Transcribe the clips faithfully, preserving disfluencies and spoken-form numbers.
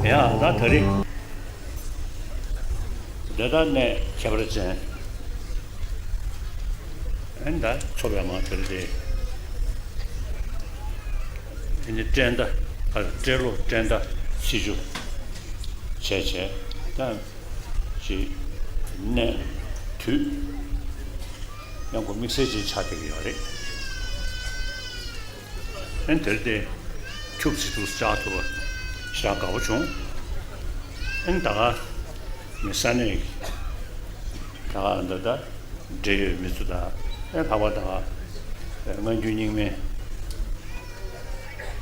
ཡ་ད་ད་རེས་འདི་ལྟར་གནས་ཁྱད་པར་ཅན། ཨན་ད་ཚོ་བའི་མང་དེར་དེ་ཨ་ནི་སྤྲེལ་ཟླ་ཨ་སྤྲེལ་ལོ་སྤྲེལ་ཟླ་ཚེས་བཅུ་བྱས་བྱས་ད་ཅིག་གནས་དུས་ཡང་ཁོ་དམིགས་བསལ་ཅིག་ཆགས་བསྡད་ཀྱི་ཡོད་རེད། ཨན་དེར་དེ་ཁྱུག་ཙི་ཐུག་བཅག་ཐུབ་པ་ཞེ་དྲག་དགའ་པོ་བྱུང་། ཨན་ད་ག་མི་ས་གནས་ད་ག་འདི་ད་འབྲེལ་ཡོད་མི་ཚོ་དང་ཨན་ལྷག་པར་ད་ག་སྔ་འགྱུར་རྙིང་མའི་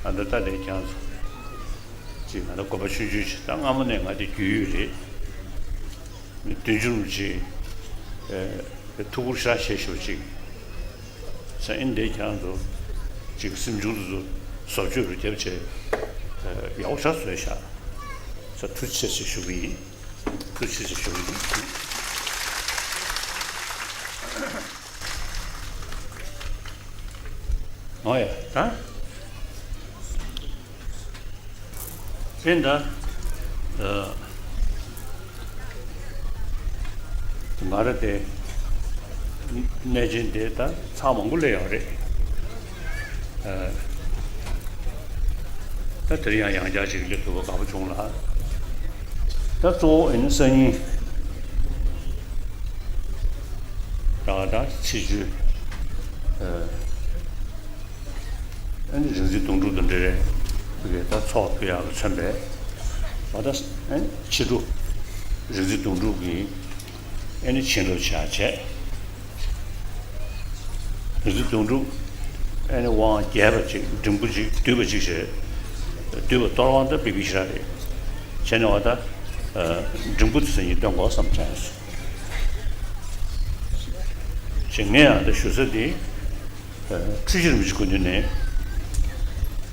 ཨ་འདི་ད་དེ་ཁྱང་ཚོ་ཅིག་ང་ད་དགོན་པ་ཆུང་ཆུང་ཞིག་ད་སྔ་མོ་ནས་ང་དེ་རྒྱུས་ཡོད་རེད། མི་བདུན་ཅུ་ཅིག་ཐུགས་ཁུར་ཤ་ཤེས་ཤོག་ཅིག་ས་ཨིན་དེ་ཁྱང་དུ་ཅིག་སེམས་ཆུང་དུ་བཟོ་བཅོས་རུ་བརྒྱབ་བྱས་ཡག་པོ་ཤ་བཟོས་ཤག་ས་ཐུགས་ཆེ་ཞེས་ཞུ་གི་ཡིན། ཐུགས་ཆེ་ཞེས་ཞུ་གི་ཡིན། ཨོ་ཡ་ད། དེ་འདྲ། ཨ། ང་ར་དེ་གནས་ཆེན་དེ་ད་ཚར་མང་པོ་སླེབས་ཡོད་རེད། ཨ། ད་དེར་ཡང་ཡང་བསྐྱར་ཅིག་སླེབས་ཐུབ་པ་དགའ་པོ་བྱུང་ལ། ད་གཙོ་བོ་ཨ་ནི་སང་ཉིན་ད་ད་ཕྱི་ཚུལ། ཨ། ཨ་ནི་རིག་འཛིན་དོན་གྲུབ་དང་འབྲེལ་བའི་ད་ཚོགས་ཕུལ་ཡག་ལ་མཚོན་པའི་ཨ་ད་ཨ་ནི་ཕྱི་དྲོ་རིག་འཛིན་དོན་གྲུབ་ཀྱིས་ཨ་ནི་བྱིན་རླབས་ཆེ་བྱས། རིག་འཛིན་དོན་གྲུབ་ཨ་ནི་དབང་རྒྱས་པ་ཅིག་འབྲིང་པོ་ཅིག་བསྡུས་པ་ཅིག་བྱས། བསྡུས་པ་གཏོར་དབང་ད་པི་པི་ཤ་རེད། བྱས་ནས་བ་ད་འབྲིང་པོ་དེ་ཚོ་ཡིན་སྟོན་དགོས་བསམ་བྱས་སོང་། ཅེས་ངས་ཡང་ད་ཞུ་ས་འདི། འཁྲུལ་ཞིག་རིན་པོ་ཆེ་སྐུ་མདུན་ནས་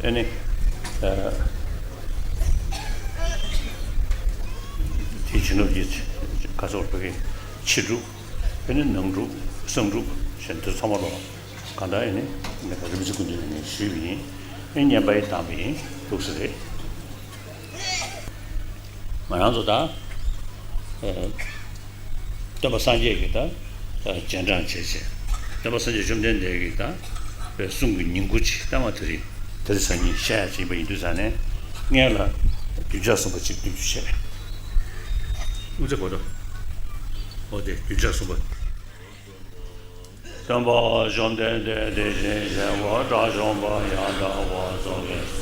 ཨ་ནི། དེའི་བྱིན་རླབས་ཀྱི་ཁ་སོགས་ཕ་གི་ཕྱི་སྒྲུབ་ཨ་ནི་ནང་སྒྲུབ་གསང་སྒྲུབ་ཞེས་འདི་ཚང་མ་ལོ་གང་ལྟར་ཨ་ནི་ངས་ད་རིན་པོ་ཆེ་སྐུ་མདུན་ནས་ཞུས་པ་ཡིན། ཨ་ནི་བསྙེན་པ་ཡི་བཏང་བ་ཡིན་འདུག་ས་རེད། ང་རང་ཚོ་ད། སྟོན་པ་སངས་རྒྱས་ཀྱི་ད། རྗེས་འབྲང་བྱས་བྱས། སྟོན་པ་སངས་རྒྱས་བཅོམ་ལྡན་འདས་ཀྱི་ད། པའི་གསུང་གི་ཉིང་ཁུ་ཅིག་ལྟ་བ་དེ་རིང་དེ་རིང་སང་ཉིན་བཤད་ཡ་ཅིག་ཡིན་པ་ཡིན་དུས་ཙང་ནས་སྔོན་ལ་རྒྱུན་ཆགས་གསུམ་པ་ཅིག་སྟོན་རྒྱུ་བྱས། དབུ་མཛད་གོ་ཏོ། འོ་དེ་རྒྱུན་ཆགས་གསུམ་པ། སྟོན་པ་བཅོམ་ལྡན་འདས་དེ་བཞིན་གཤེགས་པ་དགྲ་བཅོམ་པ་ཡང་དག་པར་རྫོགས་པའི་སངས་རྒྱས་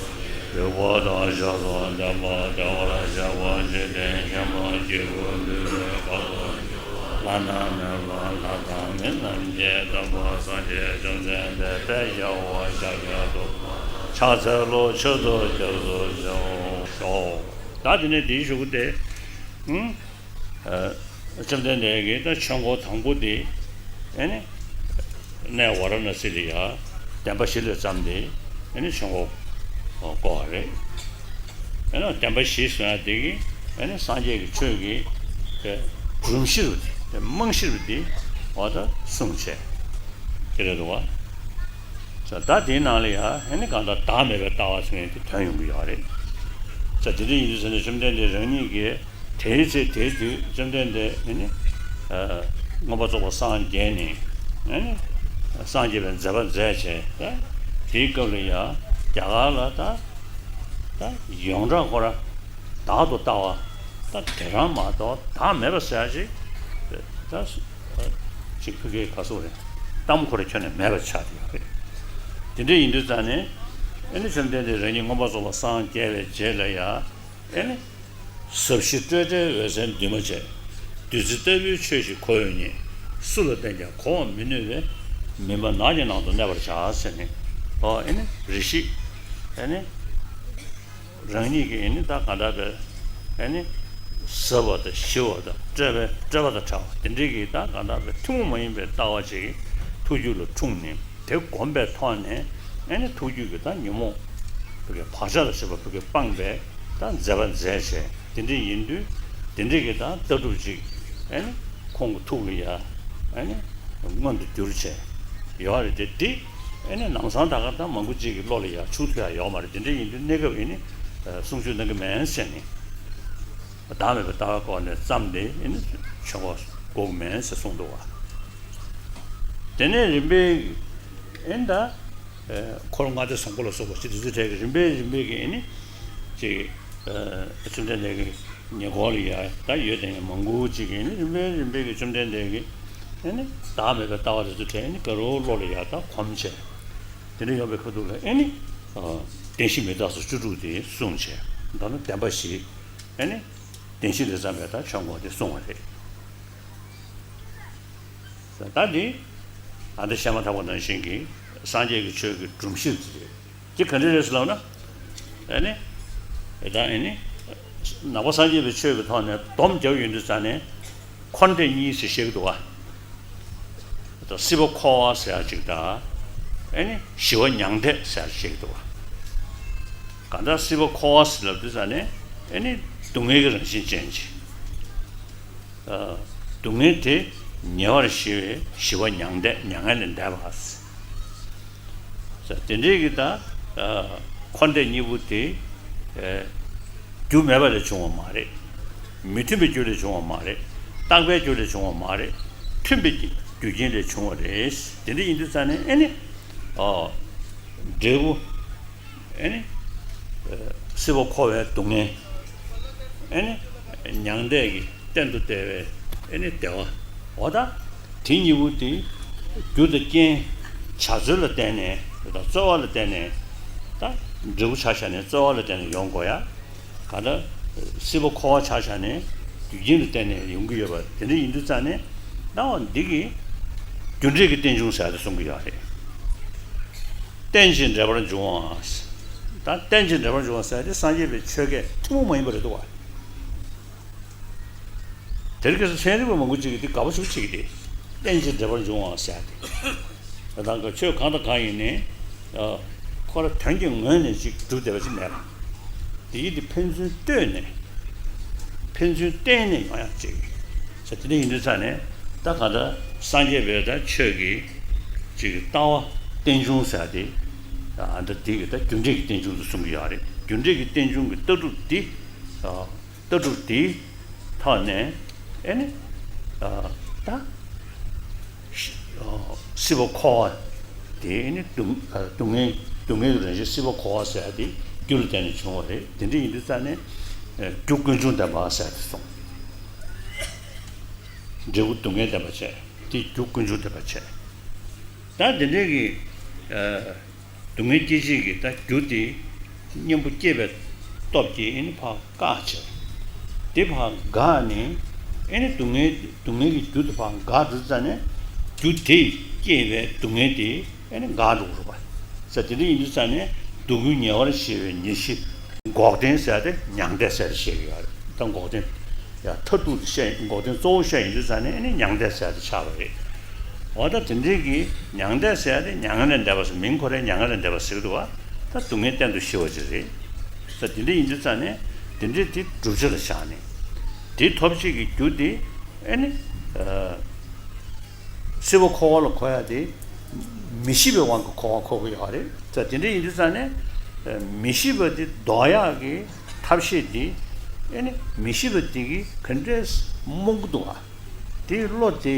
རིག་པ་དང་ཞབས་སུ་ལྡན་པ་བདེ་བར་གཤེགས་པ་འཇིག་རྟེན་མཁྱེན་པ་སྐྱེས་བུ་འདུལ་བའི་གོ་འཕང་མཆོག་བླ་ན་མེད་པ་ལྷ་དང་མི་རྣམས་ཀྱི་སྟོན་པ་སངས་རྒྱས་བཅོམ་ལྡན་འདས་དཔལ་རྒྱལ་བ་ཤཱཀྱ་ཐུབ་པ་ཕྱག་འཚལ་ལོ། མཆོད་དོ་སྐྱབས་སུ་མཆིའོ། ད་དེ་ནས་དེའི་གཞུག་གུ་དེ། ཨུམ། ཨ། བཅོམ་ལྡན་འདས་ཀྱི་ད་ཆོས་འཁོར་དང་པོ་དེ་ཨ་ནི་གནས་ཝཱ་ར་ཎ་སི་ལ་ཡ་བདེན་པ་བཞི་ལས་བརྩམས་ཏེ་ཨ་ནི་ཆོས་འཁོར་བསྐོར་བ་རེད། ཨ་ནི་བདེན་པ་བཞི་གསུང་ཡ་དེ་གི་ཨ་ནི་སངས་རྒྱས་ཀྱི་ཆོས་ཀྱི་སྒྲོམ་གཞི་རུ་དེ་རྨང་གཞི་རུ་དེ་འོ་ད་གསུངས་བྱས་དེ་རེད་འདུག་བ། ད་ལྟ་དེའི་ནང་ལ་ཡང་ཨ་ནི་གང་ལྟར་བདག་མེད་པའི་ལྟ་བ་ཟེར་མཁན་དེ་ཐོན་ཡོང་གི་ཡོད་རེད། ད་དེ་འདྲ་ཡིན་དུས་ཙང་ནས་བཅོམ་ལྡན་འདས་རང་ཉིད་ཀྱིས་དེའི་ཚེ་དེའི་དུས་བཅོམ་ལྡན་འདས་ཨ་ནི་མངོན་པར་རྫོགས་པར་སངས་རྒྱས་ནས་ཨ་ནི་སངས་རྒྱས་པའི་མཛད་པ་མཛད་བྱས་ད་དེའི་སྐབས་ལ་ཡང་རྒྱ་གར་ལ་ད་ད་ཡོངས་གྲགས་ཁོ་ར་བདག་ཏུ་ལྟ་བ་ད་དེ་རང་མ་གཏོགས་བདག་མེད་པ་ཟེར་ཡ་ཅིག་ད་ཅིག་ཕ་གིའི་ཁ་སོགས་རེད། གཏམ་ཁོ་ར་ཁྱོན་ནས་མེད་པ་ཆགས་ཀྱི་ཡོད་རེད། དེ་འདྲ་ཡིན་དུས་ཙང་ནས་ཨེ་ནི་བཅོམ་ལྡན་འདས་རང་ཉིད་མངོན་པར་རྫོགས་པར་སངས་རྒྱས་པའི་རྗེས་ལ་ཡང་ཨེ་ནི་ཟབ་ཞི་སྤྲོས་བྲལ་འོད་གསལ་འདུས་མ་བྱས། བདུད་རྩི་ལྟ་བུའི་ཆོས་ཤིག་ཁོ་བོས་རྙེད། སུ་ལ་བསྟན་ཀྱང་གོ་བར་མི་ནུས་པས། མུན་པ་ནགས་ཀྱི་ནང་དུ་གནས་པར་བྱ་ཟེར་ནས་ཨོ་ཨེ་ནི་རེ་ཞིག་ཨེ་ནི། རང་ཉིད་ཀྱིས་ཨེ་ནི་ད་ག་འདྲ་བའི་ཨེ་ནི་ཟབ་པ་དང་ཞི་བ་དང་སྤྲོས་པའི་སྤྲོས་པ་དང་བྲལ་བ་དེ་འདྲའི་གི་ད་ག་འདྲ་བའི་ཐུན་མོང་མ་ཡིན་པའི་ལྟ་བ་ཅིག་ཐུགས་རྒྱུད་ལ་འཁྲུངས་ནས་དེ་བསྒོམས་པའི་ཐོག་ནས་ཨེ་ནི་ཐུགས་རྒྱུད་ཀྱི་ད་ཉོན་མོངས་བུ་གའི་བག་ཆགས་ལ་སོགས་པ་བུ་གའི་སྤངས་པའི་ད་མཛད་པ་མཛད་བྱས་དེ་འདྲ་ཡིན་དུས་དེ་འདྲའི་གི་ད་ལྟ་གྲུབ་ཅིག་ཨེ་ནི་ཁོང་གི་ཐུགས་ལ་ཡ་ཨེ་ནི་མངོན་དུ་གྱུར་བྱས་ཡོད་རེད་དེ་འདི། ཨེ་ནི་ནམ་སང་ད་ག་ད་མང་པོ་ཅིག་གི་བློ་ལ་ཡ་ཆུག་ཐུབ་ཡ་ཡོད་མ་རེད། དེ་འདྲ་ཡིན་དུས་གནས་སྐབས་ཨེ་ནི་གསུང་ཆོས་གནང་གི་མེད་ཟེར་ནས་ བདག་མེད་པའི་ལྟ་བའི་སྒོ་ནས་བརྩམས་ཏེ་ཨེ་ནི་ཆོས་འཁོར་དགོས་མེད་ཟེར་གསུངས་འདུག་བ། དེ་ནས་རིམ་པས་ཨེ་ནི་ད། ཨེ་འཁོར་ལྔ་སྡེ་བཟང་པོ་ལ་སོགས་པ་ཅི་དེ་ཚོའི་གྲས་ཀྱི་རིམ་པས་རིམ་པས་ཀྱི་ཨེ་ནི་ཅིག་ཨ་བཅོམ་ལྡན་འདས་ཀྱི་ཉེ་འཁོར་ལ་ཡ་ད་ཡོད་དེ་མང་པོ་ཅིག་གིས་ཨེ་ནི་རིམ་པས་རིམ་པས་ཀྱི་བཅོམ་ལྡན་འདས་ཀྱིས་ཨེ་ནི་བདག་མེད་པའི་ལྟ་བ་དེ་ཚོའི་གྲས་ཨེ་ནི་དགའ་རབ་བློ་ལ་ཡ་ད་གོམས་བྱས། དེ་འདྲ་ཡོང་བའི་ཁ་ཐུག་ལ་ཨེ་ནི་ཨ་བདེན་བཞི་མི་རྟག་སོགས་བཅུ་དྲུག་དེ་གསུངས་བྱས། མདོར་ན་བདེན་པ་བཞི་ཨེ་ནི་བདེན་བཞི་ལས་བརྩམས་པའི་ད་ཆོས་འཁོར་དེ་གསུངས་པ་རེད། ད་འདི་ཨ་འདི་བཤད་མ་ཐག་པ་ནང་བཞིན་གྱི་སངས་རྒྱས་ཀྱི་ཆོས་ཀྱི་སྒྲོམ་གཞི་དེ་རེད། དེ་ག་འདྲ་རེད་ཟེར་ལབ་ན། ཨ་ནི། ད་ཨ་ནི། ནང་པ་སངས་རྒྱས་པའི་ཆོས་ཀྱི་ཐོག་ནས་སྡོམ་རྒྱབ་ཡོང་དུས་ཙང་ནས། འཁོར་འདས་གཉིས་ཟེར་བཤད་ཀྱི་འདུག་བ། ད་སྲིད་པ་འཁོར་བ་ཟེར་ཡག་ཅིག་དང་། ཨ་ནི་ཞི་བ་མྱང་འདས་ཟེར་ཡག་བཤད་ཀྱི་འདུག་བ། གང་ལྟར་སྲིད་པ་འཁོར་བ་ཟེར་ལབ་དུས་ཙང་ནས་ཨ་ནི་སྡུག་བསྔལ་གྱི་རང་བཞིན་ཅན་ཅིག་ཨ། སྡུག་བསྔལ་དེ་ཉེ་བར་ཞི་བའི་ཞི་བ་མྱང་འདས་མྱ་ངན་ལས་འདས་པ། ཟེར་དེ་འདྲའི་གི་ད་ཨ་འཁོར་འདས་གཉིས་པོ་དེ་ཨ་རྒྱུ་མེད་པ་ལས་བྱུང་བ་མ་རེད། མི་མཐུན་པའི་རྒྱུ་ལས་བྱུང་བ་མ་རེད། རྟག་པའི་རྒྱུ་ལས་བྱུང་བ་མ་རེད། མཐུན་པའི་རྒྱུ་རྐྱེན་ལས་བྱུང་བ་རེད། དེ་འདྲ་ཡིན་དུས་ཙང་ནས་ཨེ་ནི་ཨ་འབྲས་བུ། ཨེ་ནི། ཨ་སྲིད་པ་འཁོར་བའི་སྡུག་བསྔལ། ཨེ་ནི། མྱང་འདས་ཀྱི་གཏན་དུ་བདེ་བའི་ཨེ་ནི་བདེ་བ། འོ་ད། དེ་གཉིས་པོ་དེ། རྒྱུ་དང་རྐྱེན། བྱ་རྩོལ་ལ་བརྟེན་ནས་དང་རྩོལ་བ་ལ་བརྟེན་ནས། ད། འབྲས་བུ་ཆ་བཞག་ནས་རྩོལ་བ་ལ་བརྟེན་ནས་ཡོང་དགོས་ཡ། ག་ད། སྲིད་པ་འཁོར་བ་ཆ་བཞག་ནས་རྒྱུ་རྐྱེན་ལ་བརྟེན་ནས་ཡོང་གི་ཡོད་པ་དེ་འདྲ་ཡིན་དུས་ཙང་ནས་ལྟ་བ་འདི་གི་རྒྱུ་འབྲས་ཀྱི་རྟེན་འབྱུང་ཟེར་ཏེ་གསུང་གི་ཡོད་རེད། རྟེན་ཅིང་འབྲེལ་པར་འབྱུང་བ། ད་རྟེན་ཅིང་འབྲེལ་པར་འབྱུང་བ་ཟེར་ཏེ་སངས་རྒྱས་པའི་ཆོས་སྐད་ཐུན་མོང་མ་ཡིན་པ་རེད་འདུག་བ། དེར་ཁ་སང་ཚན་རིག་པ་མང་པོ་ཅིག་གིས་འདི་དགའ་པོ་ཞེ་པོ་བྱེད་ཀྱི་རེད། རྟེན་ཅིང་འབྲེལ་པར་འབྱུང་བ་ཟེར་ཏེ། ད་ལྟ་ཆོས་གང་དང་གང་ཡིན་ནའི། ཨ། ཁོ་རང་དོན་གྱི་ངོས་ནས་ཅིག་གྲུབ་བསྡད་པ་ཅིག་མེད་ལ། དེ་ཡིན་དུས་ཕན་ཚུན་ལྟོས་ནས། ཕན་ཚུན་བརྟེན་ནས་ཡོང་ཡག་ཅིག་ཟེར་དེ་འདྲ་ཡིན་དུས་ཙང་ནས་ད་ག་ད་སངས་རྒྱས་པའི་ད་ཆོས་ཀྱི་ཅིག་ལྟ་བ་རྟེན་འབྱུང་ཟེར་ཏེ། ཨ་ད་དེ་གི་ད་རྒྱུ་འབྲས་ཀྱི་རྟེན་འབྱུང་དུ་གསུང་གི་ཡོད་རེད། རྒྱུ་འབྲས་ཀྱི་རྟེན་འབྱུང་གི་ལྟ་གྲུབ་འདི། ཨ། ལྟ་གྲུབ་དེའི་ཐོག་ནས་ཨེ་ནི་ཨ་ད་ཤི་ཨ་སྲིད་པ་འཁོར་བ་དེ་ཨེ་ནི་སྡུག་ཨ་སྡུག་བསྔལ་སྡུག་བསྔལ་གྱི་རང་བཞིན་སྲིད་པ་འཁོར་བ་ཟེར་ཡ་དེ་རྒྱུ་ལ་བརྟེན་ནས་བྱུང་བ་རེད། དེ་འདྲ་ཡིན་དུས་ཙང་ནས་ཨ་རྒྱུ་ཀུན་འབྱུང་བདེན་པ་ཟེར་ཡ་དེ་གསུངས། འབྲས་བུ་སྡུག་བསྔལ་བདེན་པ་བྱས་དེ་རྒྱུ་ཀུན་འབྱུང་བདེན་པ་བྱས། ད་དེ་འདྲའི་གི་ཨ། སྡུག་བསྔལ་སྐྱེད་བྱེད་ཀྱི་ད་རྒྱུ་དེ་གཉེན་པོ་སྐྱེས་པའི་སྟོབས་ཀྱིས་ཨེ་ནི་ཕར་བཀག་བྱས། དེ་ཕར་འགག་ནས་ཨེ་ནི་སྡུག་བསྔལ་སྡུག་བསྔལ་གྱི་རྒྱུ་དེ་ཕར་འགག་འགྲོ་ཙ་ནས་རྒྱུ་དེས་སྐྱེས་པའི་སྡུག་བསྔལ་དེ་ཨེ་ནི་འགག་འགྲོ་གི་རེད་པ། ས་དེ་འདྲ་ཡིན་དུས་ཙ་ནས་སྡུག་ཀུན་ཉེ་བར་ཞི་བའི་ཉེར་ཞི། འགོག་བདེན་ཟེར་ཏེ་མྱང་འདས་ཟེར་ཏེ་བཤད་ཀྱི་ཡོད་རེད། ད་འགོག་བདེན་ཡང་མཐར་ཐུག་ཏུ་བཤད་འགོག་བདེན་གཙོ་བོ་བཤད་ཡིན་དུས་ཙ་ནས་ཨེ་ནི་མྱང་འདས་ཟེར་ཏེ་ཆགས་པ་རེད། འོ་ད་དེ་འདྲའི་གི་མྱང་འདས་ཟེར་ཏེ་མྱ་ངན་ལས་འདས་པ་ཟེར་མིང་ཁོ་རའི་མྱ་ངན་ལས་འདས་པ་ཟེར་གི་འདུག་བ། ད་སྡུག་བསྔལ་གཏན་དུ་ཞི་བ་ཅིག་རེད། ད་དེ་འདྲ་ཡིན་དུས་ཙ་ནས་དེ་འདྲའི་དེ་བསྒྲུབ་བྱ་ལ་བཞག་ནས་དེ་ཐོབ་བྱེད་ཀྱི་རྒྱུ་དེ་ཨེ་ནི་ཨ། སྲིད་པ་འཁོར་བ་ལ་གོ་ཡ་དེ་མི་ཤེས་པའི་དབང་གིས་འཁོར་བ་འཁོར་གི་ཡོད་རེད། ད་དེ་འདྲ་ཡིན་དུས་ཙང་ནས་མི་ཤེས་པ་དེ་ལྡོག་ཡག་གི་ཐབས་ཤེས་དེ་ཨེ་ནི་མི་ཤེས་པ་དེ་གིས་ག་འདྲས་རྨོངས་གི་འདུག་ག་དེའི་བློ་དེ་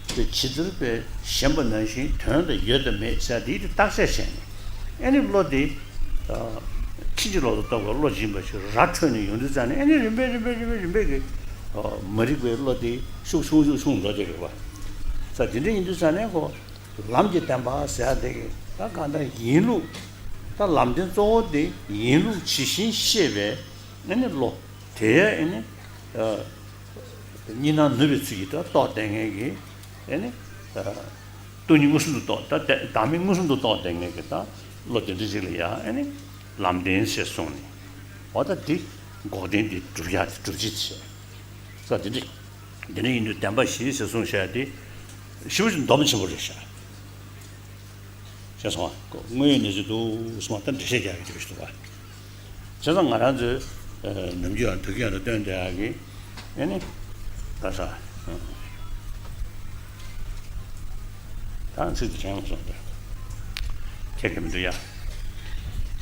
ཇི་ལྟར་བས་ཞེན་པ་ནང་བཞིན་དོན་དུ་ཡོད་དམ་མེད་ཟེར་དེ་དེ་བརྟག་དཔྱད་བྱས་ནས་ཨེ་ནི་བློ་དེ་ཨ་ཁྱི་གཅིག་ལོག་ཏུ་ལྟ་བུ་བློ་སྦྱིན་པ་ཞིག་ར་འཕྲོད་ནས་ཡོང་དུས་ཙང་ནས་ཨེ་ནི་རིམ་པས་རིམ་པས་རིམ་པས་རིམ་པས་ཀྱི་ཨ་མ་རིག་པའི་བློ་དེ་ཤུགས་ཆུང་ཤུགས་ཆུང་འགྲོ་བསྡད་ཀྱི་རེད་པ། ས་དེ་འདྲ་ཡིན་དུས་ཙང་ནས་ཁོ། ལམ་གྱི་བདེན་པ་ཟེར་ཡ་དེ་གི་ད་གང་ལྟར་ཡིན་ལུགས། ད་ལམ་བདེན་གཙོ་བོ་དེ་ཡིན་ལུགས་ཇི་བཞིན་ཤེས་པའི་ཨེ་ནི་བློ། དེ་ཡ་ཨེ་ནི་ཨ་གཉིས་སྣང་ནུབ་པའི་ཚུལ་གྱིས་ད་རྟོགས་བསྡད་མཁན་གྱི་ཨེ་ནི་ཨ་སྟོང་ཉིད་མངོན་སུམ་དུ་རྟོགས་ད་བདེ་བདག་མེད་མངོན་སུམ་དུ་རྟོགས་བསྡད་མཁན་གྱི་ད་བློ་དེ་འདྲ་ཅིག་ལ་ཡ་ཨེ་ནི་ལམ་བདེན་ཞེས་གསུངས་ནས། འོ་ད་འདི་འགོག་བདེན་འདི་སྒྲུབ་ཡ་དེ་སྒྲུབ་བྱེད་ཅེས། ས་དེ་འདྲ། འདི་ནི་ཡིན་དུས་བདེན་པ་བཞི་ཞེས་གསུངས་བཞག་སྟེ། ཞེ་པོ་ཅིག་འདོམས་ཆེན་པོ་རེད་ཤག་ཤེས་སོང་ང་། དངོས་ཡོད་གནས་ཚུལ་འདུག་སོང་ང་ད་འགྲེལ་བཤད་རྒྱག་གི་འདུག་ཞུ་བ། བྱས་ཙང་ང་རང་ཚོས་ནམ་རྒྱུན་ཡང་དུས་རྒྱུན་ཡང་ད་སྟོན་བསྡད་ཡག་གི་ཨེ་ནི་ད་ས་ད་ཚིག་དེ་དྲན་སོང་ད་ཁྱེད་ཀྱི་མི་འདུག་ཡ།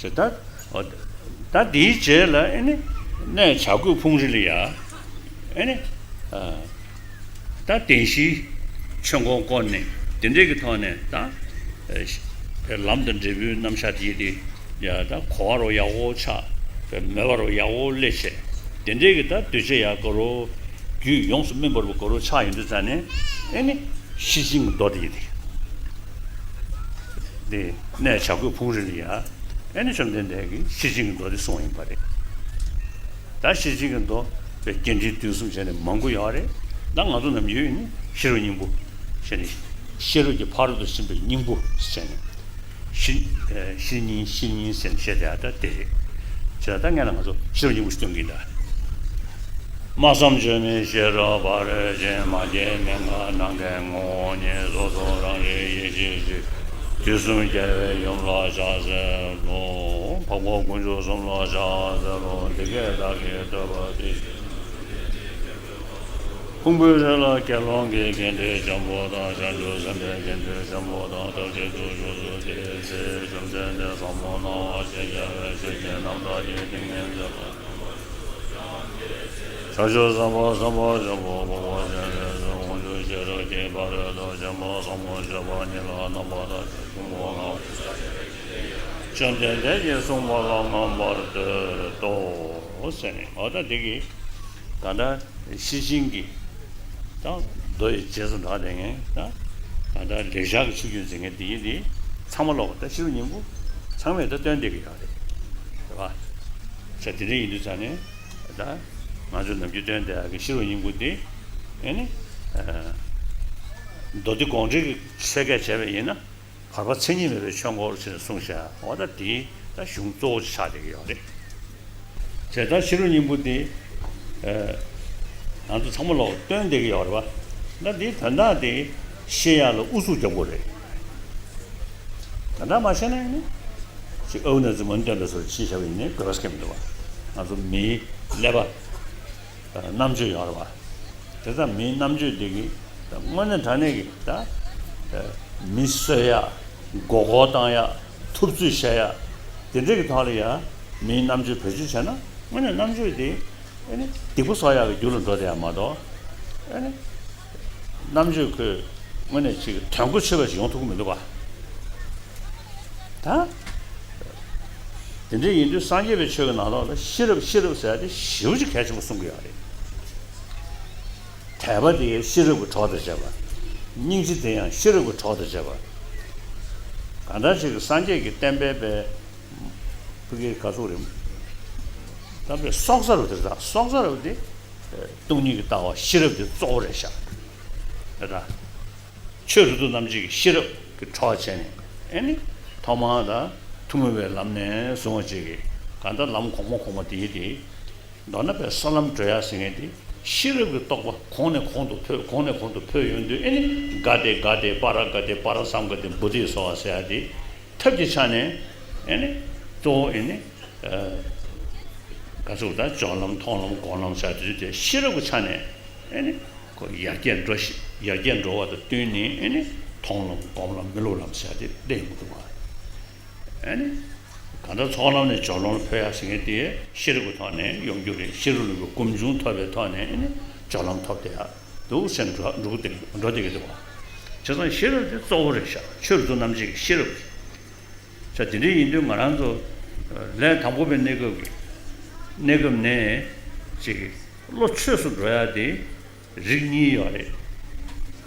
ཅེས་ད། ད་འདིའི་རྗེས་ལ་ཨེ་ནི་གནས་བྱ་རྒོད་ཕུང་རི་ལ་ཡ། ཨེ་ནི། ཨ། ད་བདེན་བཞིའི་ཆོས་འཁོར་བསྐོར་ནས་དེ་འདྲས་ཀྱི་ཐོག་ནས་ད། ཨ། ལམ་དང་འབྲས་བུའི་རྣམ་གཞག་དེ་ཡིན་ཏེ། ཡ། ད་གོ་བ་རུ་ཡག་པོ་ཆགས། མོས་པ་རུ་ཡག་པོ་སླེབས་བྱས། དེ་འདྲས་ཀྱི་ད་གདུལ་བྱ་ཡག་ག་རུ། རྒྱུད་ཡོངས་སུ་སྨིན་པ་རུ་ག་རུ་ཆགས་ཡོང་དུས་ཙ་ནས། ཨེ་ནི། ཤེར་ཕྱིན་གྱི་མདོ་དེ་ཡིན་ཏེ། དེ་གནས་བྱ་རྒོད་ཕུང་རི་ལ་ཡ། ཨེ་ནི་བཅོམ་ལྡན་འདས་ཀྱིས་ཤེར་ཕྱིན་གྱི་མདོ་དེ་གསུངས་ཡིན་པ་རེད། ད་ཤེར་ཕྱིན་གྱི་མདོ་པའི་རྒྱས་འབྲིང་བསྡུས་གསུམ་བྱས་ནས་མང་པོ་ཡོད་རེད། ད་ང་ཚོ་ནམ་རྒྱུན་ནི་ཤེས་རབ་སྙིང་པོ་བྱས་ནས། ཤེས་རབ་ཀྱི་ཕ་རོལ་ཏུ་ཕྱིན་པའི་སྙིང་པོ་བྱས་ནས། ཤེར། ཤེར་སྙིང་། ཤེར་སྙིང་ཟེར་ནས་བཤད་དེ་ཡ་ད་དེ་རེད། བྱས་ད་སྔན་ལ་ང་ཚོ་ཤེས་རབ་སྙིང་པོ་ཞིག་སྟོན་གྱི་ཡིན་ད། སྨྲ་བསམ་བརྗོད་མེད་ཤེས་རབ་ཕ་རོལ་ཕྱིན། མ་སྐྱེས་མི་འགག་ནམ་མཁའི་ངོ་བོ་ཉིད། སོ་སོ་རང་རིག་ཡེ་ཤེས་གཅིག། དུས་གསུམ་རྒྱལ་བའི་ཡུམ་ལ་ཕྱག་འཚལ་ལོ། འཕགས་པ་དཀོན་མཆོག་གསུམ་ལ་ཕྱག་འཚལ་ལོ། འདི་སྐད་བདག་གིས་ཐོས་པ་དེ་བཞིན་ཕུང་པོའི་རི་ལ་དགེ་སློང་གི་དགེ་འདུན་འཇམ་པོ་དང་། བྱང་ཆུབ་སེམས་དཔའི་དགེ་འདུན་འཇམ་པོ་དང་། ཐབས་ཤེས་དུ་བཞུགས་སུ་དེའི་ཚེ། བཅོམ་ལྡན་འདས་ཟབ་མོ་སྣང་བ་ཅན་རྒྱལ་བའི་ཆོས་ཀྱི་རྣམ་ཐར་གྱི་ཏིང་ངེ་འཛིན་ལ། བྱང་ཆུབ་སེམས་དཔའ་སེམས་དཔའ་ཆེན་པོ་འཕགས་པ་སྤྱན་རས་གཟིགས་དབང་ཕྱུག་ཤེས་རབ་ཀྱི་ཕ་རོལ་ཏུ་ཕྱིན་པ་ཟབ་མོ་སྤྱོད་པ་ཉིད་ལ་རྣམ་པར་ཐར་ཞིང་གཟུང་བ་ལ། བཅོམ་ལྡན་འདས་ཀྱིས་གསུངས་པ་ལ་མངོན་པར་བསྟོད་དོ། ཟེར་ནས། འོ་ད་འདི་གིས་གང་ལྟར་ཤེར་ཕྱིན་གྱི་ད་མདོ་ཡི་རྗེས་སུ་འབྲངས་བསྡད་མཁན། ད་གང་ལྟར་ལེགས་སྦྱར་གྱི་ཆོས་བརྒྱུད་འཛིན་མཁན་འདི་ཡིན་ཏེ། ཚང་མ་ལོག་ད་ཤེས་རབ་སྙིང་པོ་ཚང་མས་ད་བསྟན་བསྡད་ཀྱི་ཡོད་རེད། རེད་པ། ས་དེ་འདྲ་ཡིན་དུས་ཙང་ནས། ད་ང་ཚོས་ནམ་རྒྱུན་བསྟན་བསྡད་ཡག་གི་ཤེས་རབ་སྙིང་པོ་འདི། ཨེ་ནི། ཨ། མདོ་སྡེ་དགོངས་འགྲེལ་གྱི་ཆ་བགོས་བྱས་པ་ཡིན་ན། བར་པ་མཚན་ཉིད་མེད་པའི་ཆོས་འཁོར་ཟེར་ནས་གསུངས་བཞག་འོ་ད་དེ་ད་གཞུང་གཙོ་བོ་ཆགས་བསྡད་ཀྱི་ཡོད་རེད། བྱས་ཙང་ཤེས་རབ་སྙིང་པོ་འདི། ཨ། ང་ཚོ་ཚང་མ་ལོག་བསྟན་བསྡད་ཀྱི་ཡོད་རེད་པ། ད་འདི་དོན་དག་དེ་ཤེས་ཡག་ལ་ཨུ་ཚུགས་རྒྱག་དགོས་རེད། དོན་དག་མ་ཤེས་ན་ཡིན་ན། ཅིག་ཨའུ་ན་ཙི་མོན་སྟོན་པའི་བཟོ་འདྲ་ཅིག་བྱས་པ་ཡིན་ནའི་དགོས་པ་སྐྱེ་མི་འདུག་པ། ང་ཚོ་མིའི་ཀླད་པ། རྣམ་དཔྱོད་ཡོད་རེད་པ། དེ་ལྟར་མིའི་རྣམ་དཔྱོད་འདི་གིས་ད་དངོས་གནས་དྲང་གནས་ཀྱི་ད་མི་གསོད་ཡག་མགོ་སྐོར་བཏང་ཡག་ཐུབ་ཚོད་བྱེད་ཡག་དེ་འདྲ་གི་ཐོག་ལ་ཡ་མིའི་རྣམ་དཔྱོད་བེད་སྤྱོད་བྱས་ན། དངོས་གནས་རྣམ་དཔྱོད་དེ་ཨེ་ནི་སྡིག་པ་གསོག་ཡག་གི་རྒྱུ་ལ་འགྲོ་བསྡད་ཡག་མ་གཏོགས། ཨེ་ནི་རྣམ་དཔྱོད་ཁོས་དངོས་གནས་ཅིག་དོན་གོ་ཆོད་པ་ཞིག་ཡོང་ཐུབ་ཀྱི་མི་འདུག་ག་ད་དེ་འདྲ་ཡིན་དུས་སངས་རྒྱས་པའི་ཆོས་ཀྱི་ནང་ལོགས་ལ་ཤེས་རབ་ཤེས་རབ་ཟེར་ཡག་དེ་ཞེ་པོ་ཅིག་གལ་ཆེན་པོ་གསུང་གི་ཡོད་རེད། དད་པ་དེ་ཤེས་རབ་ཀྱི་གྲོགས་དང་བཅས་པ། སྙིང་རྗེ་དེ་ཡང་ཤེས་རབ་ཀྱི་གྲོགས་དང་བཅས་པ། གང་ལྟར་ཅིག་སངས་རྒྱས་ཀྱི་བསྟན་པའི་པའི་ཕ་གིའི་ག་ཚོད་རེད། ད་པའི་སྲོག་རྩ་རུ་དེ་རེད། ད་སྲོག་རྩ་རུ་དེ་སྟོང་ཉིད་ཀྱི་ལྟ་བ་ཤེས་རབ་དེ་གཙོ་བོ་རེད་ཤག་རེད་ད། ཆོས་རབ་ཏུ་རྣམ་འབྱེད་ཀྱི་ཤེས་རབ་ཀྱི་གྲོགས་བྱས་ནས། ཨེ་ནི་ཐོག་མར་ད་ཐུན་མོང་བའི་ལམ་ནས་བཟུང་བ་ཅིག་གིས་གང་ལྟར་ལམ་གོང་མ་གོང་མ་དེ་ཡིན་ཏེ། མདོར་ན་པའི་ས་ལམ་བགྲོད་ཡག་ཟེར་མཁན་དེ་ཤེས་རབ་ཀྱི་རྟོགས་པ་གོང་ནས་གོང་དུ་འཕེལ། གོང་ནས་གོང་དུ་འཕེལ་ཡོང་དུས། ཨེ་ནི་ག་ཏེ་ག་ཏེ་པ་ར་ག་ཏེ་པ་ར་སཾ་ག་ཏེ་བོ་དྷི་སྭཱ་ཧཱ་ཟེར་ཡག་དེ་ཐབས་ཀྱི་ཆ་ནས། ཨེ་ནི་གཙོ་བོ་ཨེ་ནི་ག་ཚོད་ད་སྦྱོར་ལམ་མཐོང་ལམ་སྒོམ་ལམ་ཟེར་ཡག་དེ་ཚོ་དེ་ཤེས་རབ་ཀྱི་ཆ་ནས། ཨེ་ནི་ཁོ་ཡར་རྒྱས་འགྲོ་ཞིང་ཡར་རྒྱས་འགྲོ་བ་དང་བསྟུན་ནས། ཨེ་ནི་མཐོང་ལམ་སྒོམ་ལམ་མི་སློབ་ལམ་ཟེར་ཡག་དེ་སླེབས་ཡོང་གི་འདུག་ག་ཨེ་ནི། གང་ལྟར་ཚོགས་ལམ་ནས་སྦྱོར་ལམ་ལ་འཕོ་ཡག་ཟེར་མཁན་དེ་ཤེས་རབ་ཀྱི་ཐོག་ནས་ཡོང་རྒྱུ་རེད། ཤེས་རབ་ཀླུ་སྒྲུབ་སྒོམ་བྱུང་ཐོབ་པའི་ཐོག་ནས། ཨེ་ནི་སྦྱོར་ལམ་ཐོབ་བསྡད་ཡག་འདུག་ཟེར་འགྲོ་འགྲོ་བསྡད་འགྲོ་བསྡད་ཀྱི་འདུག་བ། བྱས་ཙང་ཤེས་རབ་དེ་གཙོ་བོ་རེད་ཤག་ཆོས་རབ་ཏུ་རྣམ་འབྱེད་ཀྱི་ཤེས་རབ་རེད། ས་དེ་འདྲ་ཡིན་དུས་ང་རང་ཚོ་ལས་དང་པོ་པའི་གནས་སྐབས་ཀྱི་གནས་སྐབས་ནས་ཅིག་བློ་ཆོས་སུ་འགྲོ་ཡག་དེ། རིགས་གཉིས་ཡོད་རེད།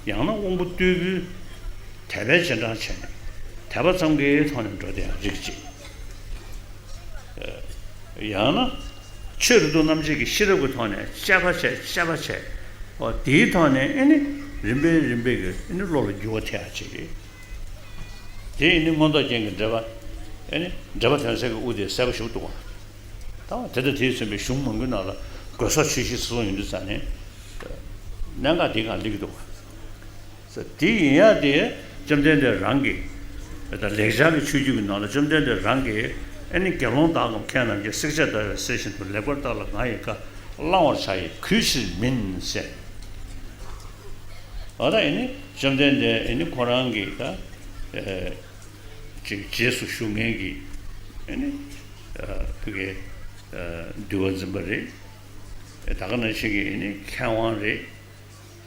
ཡང་ན་དབང་པོ་རྟུལ་པོའི་དད་པས་རྗེས་འབྲང་བྱས་ནས་དད་པ་ཙམ་གྱི་ཐོག་ནས་འགྲོ་བསྡད་ཡག་རིགས་གཅིག་ཡང་ན་ཆོས་རབ་ཏུ་རྣམ་འབྱེད་ཀྱི་ཤེས་རབ་ཀྱི་ཐོག་ནས་དཔྱད་པ་བྱས། དཔྱད་པ་བྱས། འོ་དེའི་ཐོག་ནས་ཨེ་ནི་རིམ་པས་རིམ་པས་ཀྱིས་ཨེ་ནི་བློ་ལ་འགྱུར་བ་ཐེབས་ཡག་ཅིག་དེ་ཨེ་ནི་མངོན་རྟོགས་རྒྱན་གྱི་འགྲེལ་པ། ཨེ་ནི་འགྲེལ་པ་དོན་གསལ་གྱི་དབུ་དེ་གསལ་པོ་ཞིག་འདུག་ག་ད་དེ་དང་དེས་མཚོན་པའི་གཞུང་མང་པོའི་ནང་ལ་དགོས་ས་ཆོས་བཞི་གསུངས་ཡོང་དུས་ཙང་ནས། གནད་འགག་འདི་གང་སླེབས་ཀྱི་འདུག་ས་དེ་ཡིན་ཡག་དེ་བཅོམ་ལྡན་འདས་རང་གིས། ད་ལེགས་སྦྱར་གྱི་ཆོས་བརྒྱུད་ཀྱི་ནང་ལ་བཅོམ་ལྡན་འདས་རང་གིས། ཨེ་ནི་དགེ་སློང་དག་གམ་མཁས་རྣམས་ཀྱིས། བསྲེག་བཅད་བརྡར་བའི་གསེར་བཞིན་དུ། ལེགས་པར་བརྟགས་ལ་ང་ཡི་བཀའ། བླང་བར་བྱ་ཡི་གུས་ཕྱིར་མིན་ཟེར། འོ་ད་ཨེ་ནི་བཅོམ་ལྡན་འདས་ཨེ་ནི་ཁོ་རང་གིས་ད། ཨེ། ཅིག་རྗེས་སུ་ཞུགས་མཁན་གྱི་ཨེ་ནི། ཨ། ཕ་གིའི། ཨ། འདུལ་བ་འཛིན་པ་རེད། ད་ག་ནང་བཞིན་གྱི་ཨེ་ནི་མཁས་དབང་རེད།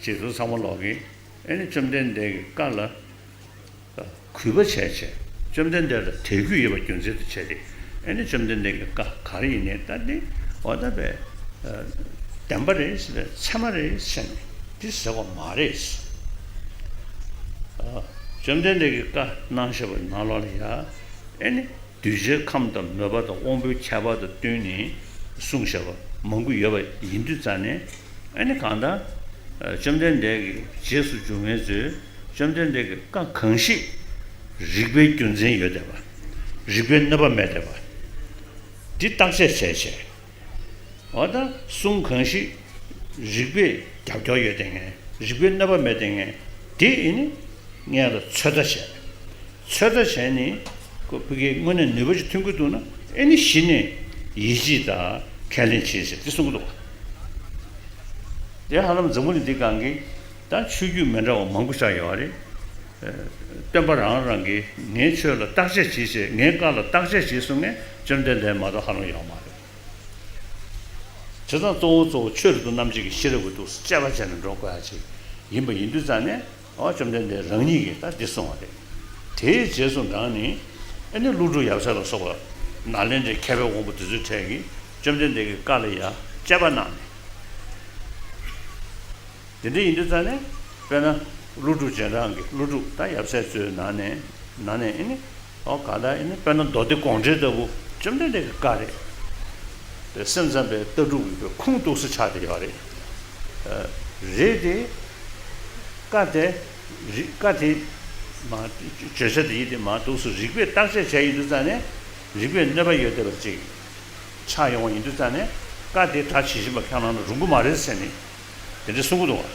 རྗེ་བཙུན་ཚང་མ་ལོག་གིས་ཨེ་ནི་བཅོམ་ལྡན་འདས་ཀྱི་བཀའ་ལ་གུས་པ་བྱས་བྱས། བཅོམ་ལྡན་འདས་ལ་དད་གུས་ཡོད་པ་རྒྱུ་མཚན་དུ་བྱས་ཏེ། ཨེ་ནི་བཅོམ་ལྡན་འདས་ཀྱི་བཀའ་ག་རེ་ཡིན་ནའི་ད་འདི་འོ་ད་པས་བདེན་པ་རེད་ཟེར། ཚད་མ་རེད་ཟེར་ནས་འདི་ཟེར་བ་མ་རེད། བཅོམ་ལྡན་འདས་ཀྱིས་བཀའ་གནང་བཞག་པའི་ནང་ལོགས་ལ་ཡ་ཨེ་ནི། གདུལ་བྱའི་ཁམས་དང་མོས་པ་དང་དབང་པོའི་ཁྱད་པར་དང་བསྟུན་ནས་གསུངས་བཞག་པ་མང་པོ་ཡོད་པ་ཡིན་དུས་ཙང་ནས། ཨ་ནི་གང་ལྟར་བཅོམ་ལྡན་འདས་ཀྱི་རྗེས་སུ་འཇུག་མཁན་ཚོས་བཅོམ་ལྡན་འདས་ཀྱི་བཀའ་གང་ཞིག་རིགས་པའི་རྒྱུ་མཚན་ཡོད་བསྡད་པ། རིགས་པའི་གནོད་པ་མེད་བསྡད་པ། འདི་བརྟག་དཔྱད་བྱས་བྱས། འོ་ད་གསུང་གང་ཞིག་རིགས་པས་རྒྱབ་སྐྱོར་ཡོད་བསྡད་མཁན། རིགས་པའི་གནོད་པ་མེད་བསྡད་མཁན། དེ་ཨེ་ནི་སྔོན་ལ་ཚོད་ལྟ་བྱས། ཚོད་ལྟ་བྱས་ནས་ཁོ་ཕ་གིའི་དངོས་གནས་ནུས་པ་ཅིག་ཐོན་གྱི་འདུག་ན་ཨེ་ནི་གཞི་ནས་ཡིད་ཆེས་དང་ཁས་ལེན་བྱེད་ཟེར་དེ་གསུང་གི་འདུག་བ། དེ་ཧ་ལམ་འཛམ་བུ་གླིང་འདི་སྒང་གི་ད་ཆོས་བརྒྱུད་མི་འདྲ་བ་མང་པོ་ཆགས་ཡོད་རེད། སྟོན་པ་རང་རང་གིས་ངའི་ཆོས་ལ་བརྟག་དཔྱད་བྱེད་ཅེས། ངའི་བཀའ་ལ་བརྟག་དཔྱད་བྱེད་གསུང་མཁན་བཅོམ་ལྡན་འདས་མ་གཏོགས་ཧ་ལམ་ཡོད་མ་རེད། བྱས་ཙང་གཙོ་བོ་གཙོ་བོ་ཆོས་རབ་ཏུ་རྣམ་འབྱེད་ཀྱི་ཤེས་རབ་ཀྱི་ཐོག་དཔྱད་པ་བྱས་ནས་འགྲོ་དགོས་ཡ་ཅིག་ཡིན་པ་ཡིན་དུས་ཙང་ནས། ཨོ་བཅོམ་ལྡན་འདས་རང་ཉིད་ཀྱིས་ད་འདི་གསུངས་པ་རེད། དེའི་རྗེས་སུ་འབྲངས་ནས་ཨ་ནི་ཀླུ་སྒྲུབ་ཡབ་སྲས་ལ་སོགས་པ་ནཱ་ལེནྡྲའི་མཁས་པའི་དབང་པོ་དེ་ཚོའི་གྲས་ཀྱིས་བཅོམ་ལྡན་འདས་ཀྱི་བཀའ་ལ་ཡ་དཔྱད་པ་གནང་ནས། དེ་འདྲ་ཡིན་དུས་ཙང་ནས་དཔེར་ན་ཀླུ་སྒྲུབ་རྗེས་འབྲང་གི་ཀླུ་སྒྲུབ་ད་ཡབ་སྲས་ཚོའི་ནང་ནས་ནང་ནས་ཨ་ནི། ཨོ་ག་ད་ཨེ་ནི་དཔེར་ན་མདོ་སྡེ་དགོངས་འགྲེལ་ལྟ་བུ་བཅོམ་ལྡན་འདས་ཀྱི་བཀའ་རེད། དེ་སེམས་ཙམ་པའི་ལྟ་གྲུབ་ཀྱི་ཁུངས་གཏུགས་སུ་ཆགས་བསྡད་ཡོད་རེད། རེད་དེ། བཀའ་དེ་རིགས་བཀའ་དེ་མ་བརྗོད་བྱ་དེ་ཡིན་དེ་མ་གཏུགས་སུ་རིགས་པས་བརྟག་དཔྱད་བྱས་ཡིན་དུས་ཙང་ནས་རིགས་པས་གནོད་པ་ཡོད་བསྡད་པ་ཅིག་ཆགས་ཡོང་བ་ཡིན་དུས་ཙང་ནས་བཀའ་དེ་གྲ་ཇི་བཞིན་པ་ཁས་བླངས་ན་རུང་གི་མ་རེད་ཟེར་ནས། དེ་འདྲ་གསུང་གི་འདུག་བ།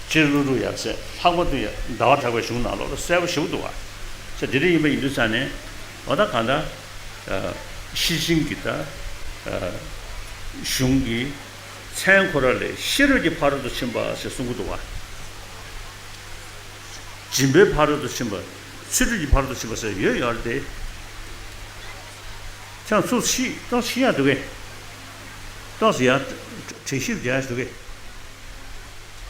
སྤྱིར་ཀླུ་སྒྲུབ་ཡབ་སྲས་ལྷག་པར་དུ་ཡ་ཟླ་བ་གྲགས་པའི་གཞུང་ནང་ལོགས་ལ་གསལ་པོ་ཞེ་པོ་འདུག་བ། ས་དེ་འདྲ་ཡིན་པ་ཡིན་དུས་ཙང་ནས་འོ་ད་གང་ལྟར་ཤེར་ཕྱིན་གྱི་ད་གཞུང་གི་མཚན་ཁོ་ར་ལས་ཤེས་རབ་ཀྱི་ཕ་རོལ་ཏུ་ཕྱིན་པ་ཞེས་གསུང་གི་འདུག་བ། སྦྱིན་པའི་ཕ་རོལ་ཏུ་ཕྱིན་པ། ཚུལ་ཁྲིམས་ཀྱི་ཕ་རོལ་ཏུ་ཕྱིན་པ་ཟེར་ཡོད་ཡོད་རེད་དེ། ཁྱེད་ཚོ་ཤི་ཏོག་ཤི་ཡ་འདུག་གས། ཏོག་ཙམ་ཡར་དྲན་ཤེས་རྒྱག་ཡ་འདུག་གས།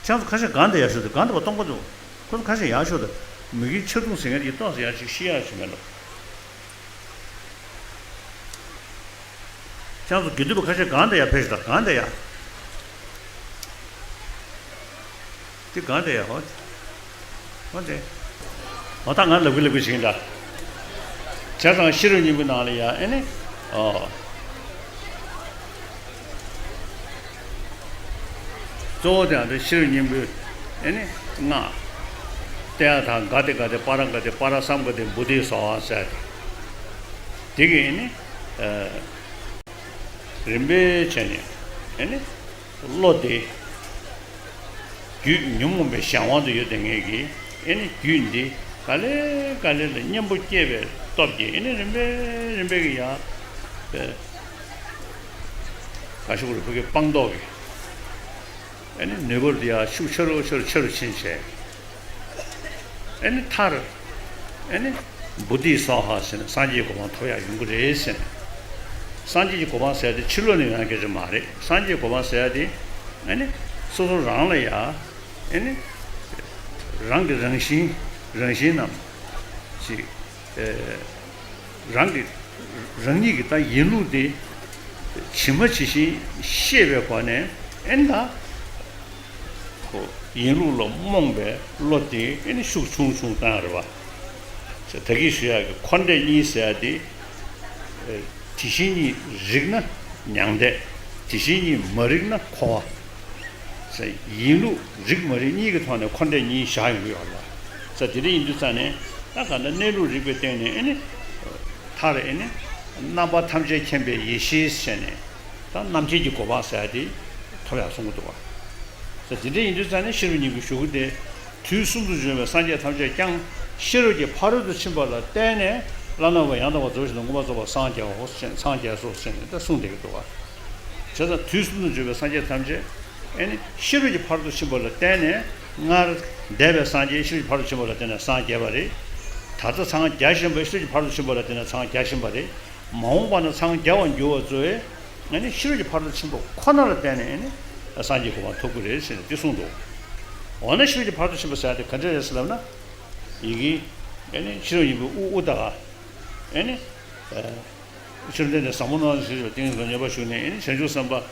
ཁྱེད་ཚོ་ཁ་ཤས་གང་དུ་ཡར་ཤོག་དང་གང་དུ་བ་གཏོང་གི་འདུག་ཁོ་ཚོ་ཁ་ཤས་ཡར་ཤོག་དང་མི་གིས་ཆེ་མཐོང་ཟེར་མཁན་གྱི་ཏོག་ཙམ་ཡར་ཅིག་ཤི་ཡ་ཞིག་མེད་ལོ། ཁྱེད་ཚོ་དགེ་འདུན་པ་ཁ་ཤས་གང་དུ་ཡར་ཕེབས་ཤིག་དང་གང་དུ་ཡར། དེ་གང་དུ་ཡར་ཧོ། འོ་དེ། འོ་ད་ང་ལབ་གི་ལབ་གི་བྱེད་ཀྱིན་གདའ། བྱས་ཙང་ཤེས་རབ་སྙིང་པོའི་ནང་ལ་ཡ་ཨེ་ནི། ཨོ། གཙོ་བོ་དེ་ཡང་དེ་ཤེས་རབ་སྙིང་པོའི་ཨེ་ནི་སྔགས། ཏདྱ་ཐཱ་ག་ཏེ་ག་ཏེ་པཱ་ར་ག་ཏེ་པཱ་ར་སཾ་ག་ཏེ་བོ་དྷི་སྭཱ་ཧཱ་ཟེར་ཏེ། དེ་གི་ཨེ་ནི། ཨ། རིམ་པས་བྱས་ནས་ཨེ་ནི། བློ་དེ། རྒྱུད་ཉོན་མོངས་པའི་གཞན་དབང་དུ་ཡོད་དེ་ངེད་ཀྱིས་ཨེ་ནི་རྒྱུད་འདི་ག་ལེ་ག་ལེ་ལ་གཉེན་པོ་སྐྱེས་པའི་སྟོབས་ཀྱིས་ཨེ་ནི་རིམ་པས་རིམ་པས་ཀྱི་ཡ། ག་ཤུག་རུ་ཕུ་གི་སྤངས་རྟོགས་ཀྱི་ཨེ་ནི་ནུས་པ་འདི་ཡ་ཤུགས་ཆེ་རུ་ཆེ་རུ་ཆེ་རུ་ཕྱིན་བྱས། ཨེ་ནི་མཐར། ཨེ་ནི། བོ་དྷི་སྭཱ་ཧཱ་ཟེར་ནས་སངས་རྒྱས་གོ་འཕང་ཐོབ་ཡག་ཡོང་གི་རེད་ཟེར་ནས། སངས་རྒྱས་ཀྱི་གོ་འཕང་ཟེར་ཡ་དེ་ཕྱི་ལོགས་ནས་ཡོང་ཡག་སྐད་ཆ་མ་རེད། སངས་རྒྱས་གོ་འཕང་ཟེར་ཡ་དེ། ཨེ་ནི། སོ་སོ་རང་ལ་ཡ། ཨེ་ནི། རང་གི་རང་བཞིན། རང་བཞིན་ནམ། ཅིག་ཨེ། རང་གི། རང་ཉིད་ཀྱི་ད་ཡིན་ལུགས་དེ། ཇི་མ་ཇི་བཞིན་ཤེས་པའི་སྒོ་ནས་ཨེ་ནི་ད། ཁོ་ཡིན་ལུགས་ལ་རྨོངས་པའི་བློ་དེ་ཨེ་ནི་ཤུགས་ཆུང་ཆུང་བཏང་རེད་བ། ད་གིན་ཞུ་ཡག་གི་འཁོར་འདས་གཉིས་ཟེར་ཡ་དེ། དེ་བཞིན་ཉིད་རིག་ན་མྱང་འདས། དེ་བཞིན་ཉིད་མ་རིག་ན་འཁོར་བ། ཡིན་ལུགས་རིག་མ་རིག་གཉིས་ཀྱི་ཐོག་ནས་འཁོར་འདས་གཉིས་བཞག་ཡོང་གི་ཡོད་ལ། ས་དེ་འདྲ་ཡིན་དུས་ཙང་ནས་ད་ག་འདྲ་གནས་ལུགས་རིག་པའི་སྟེང་ནས་ཨེ་ནི། མཐར་ཨེ་ནི། རྣམ་པ་ཐམས་ཅད་མཁྱེན་པའི་ཡེ་ཤེས་ཟེར་ནས། ད་རྣམ་མཁྱེན་གྱི་གོ་འཕང་ཟེར་ཡ་དེ་ཐོབ་ཡག་གསུང་གི་འདུག་བ། ས་དེ་འདྲ་ཡིན་དུས་ཙང་ནས་ཤེས་རབ་སྙིང་པོའི་གཞུག་གུ་དེ། དུས་གསུམ་དུ་བྱོན་པའི་སངས་རྒྱས་ཐམས་ཅད་ཀྱང་ཤེས་རབ་ཀྱི་ཕ་རོལ་ཏུ་ཕྱིན་པ་ལ་བརྟེན་ནས་བླ་ན་མེད་པ་ཡང་དག་པར་རྫོགས་ཤིང་དང་མངོན་པར་རྫོགས་པར་སངས་རྒྱའོ་ཞེས་སངས་རྒྱས་སོ་ཞེས་ནས་ད་གསུངས་བསྡད་ཀྱི་འདུག་བ། བྱས་ཙང་དུས་གསུམ་དུ་བྱོན་པའི་སངས་རྒྱས་ཐམས་ཅད་ཨེ་ནི་ཤེས་རབ་ཀྱི་ཕ་རོལ་ཏུ་ཕྱིན་པ་ལ་བརྟེན་ནས་སྔར་འདས་པའི་སངས་རྒྱས་ཤེས་རབ་ཀྱི་ཕ་རོལ་ཏུ་ཕྱིན་པ་ལ་བརྟེན་ནས་སངས་རྒྱས་པ་རེད། ད་ལྟ་འཚང་རྒྱ་བཞིན་པ་ཤེས་རབ་ཀྱི་ཕ་རོལ་ཏུ་ཕྱིན་པ་ལ་བརྟེན་ནས་འཚང་རྒྱ་བཞིན་པ་རེད། མ་འོངས་པ་ན་འཚང་རྒྱ་བར་འགྱུར་བ་གཙོ་བོའི་ ཨ་ནི་ཤེས་རབ་ཀྱི་ཕ་རོལ་ཏུ་ཕྱིན་པ་ཁོ་ན་ལ་བརྟེན་ནས་ཨ་ནི་སངས་རྒྱས་གོ་འཕང་ཐོབ་ཀྱི་རེད་ཟེར་ནས་འདི་གསུངས་འདུག་འོ་ན་ཤེས་རབ་ཀྱི་ཕ་རོལ་ཏུ་ཕྱིན་པ་ཟེར་ཡ་དེ་ག་འདྲ་རེད་ཟེར་ལབ་ན། ཡི་གེ་ཨ་ནི་ཤེས་རབ་སྙིང་པོའི་དབུ་དབུ་དང་། ཨ་ནི་ཨ་ཤེས་རབ་ལྡན་འདས་ཟབ་མོ་སྣང་བ་ཞེས་པའི་ཏིང་ངེ་འཛིན་ལ་སྙོམས་པར་ཞུགས་ནས་ཨ་ནི་བྱང་ཆུབ་སེམས་དཔའ་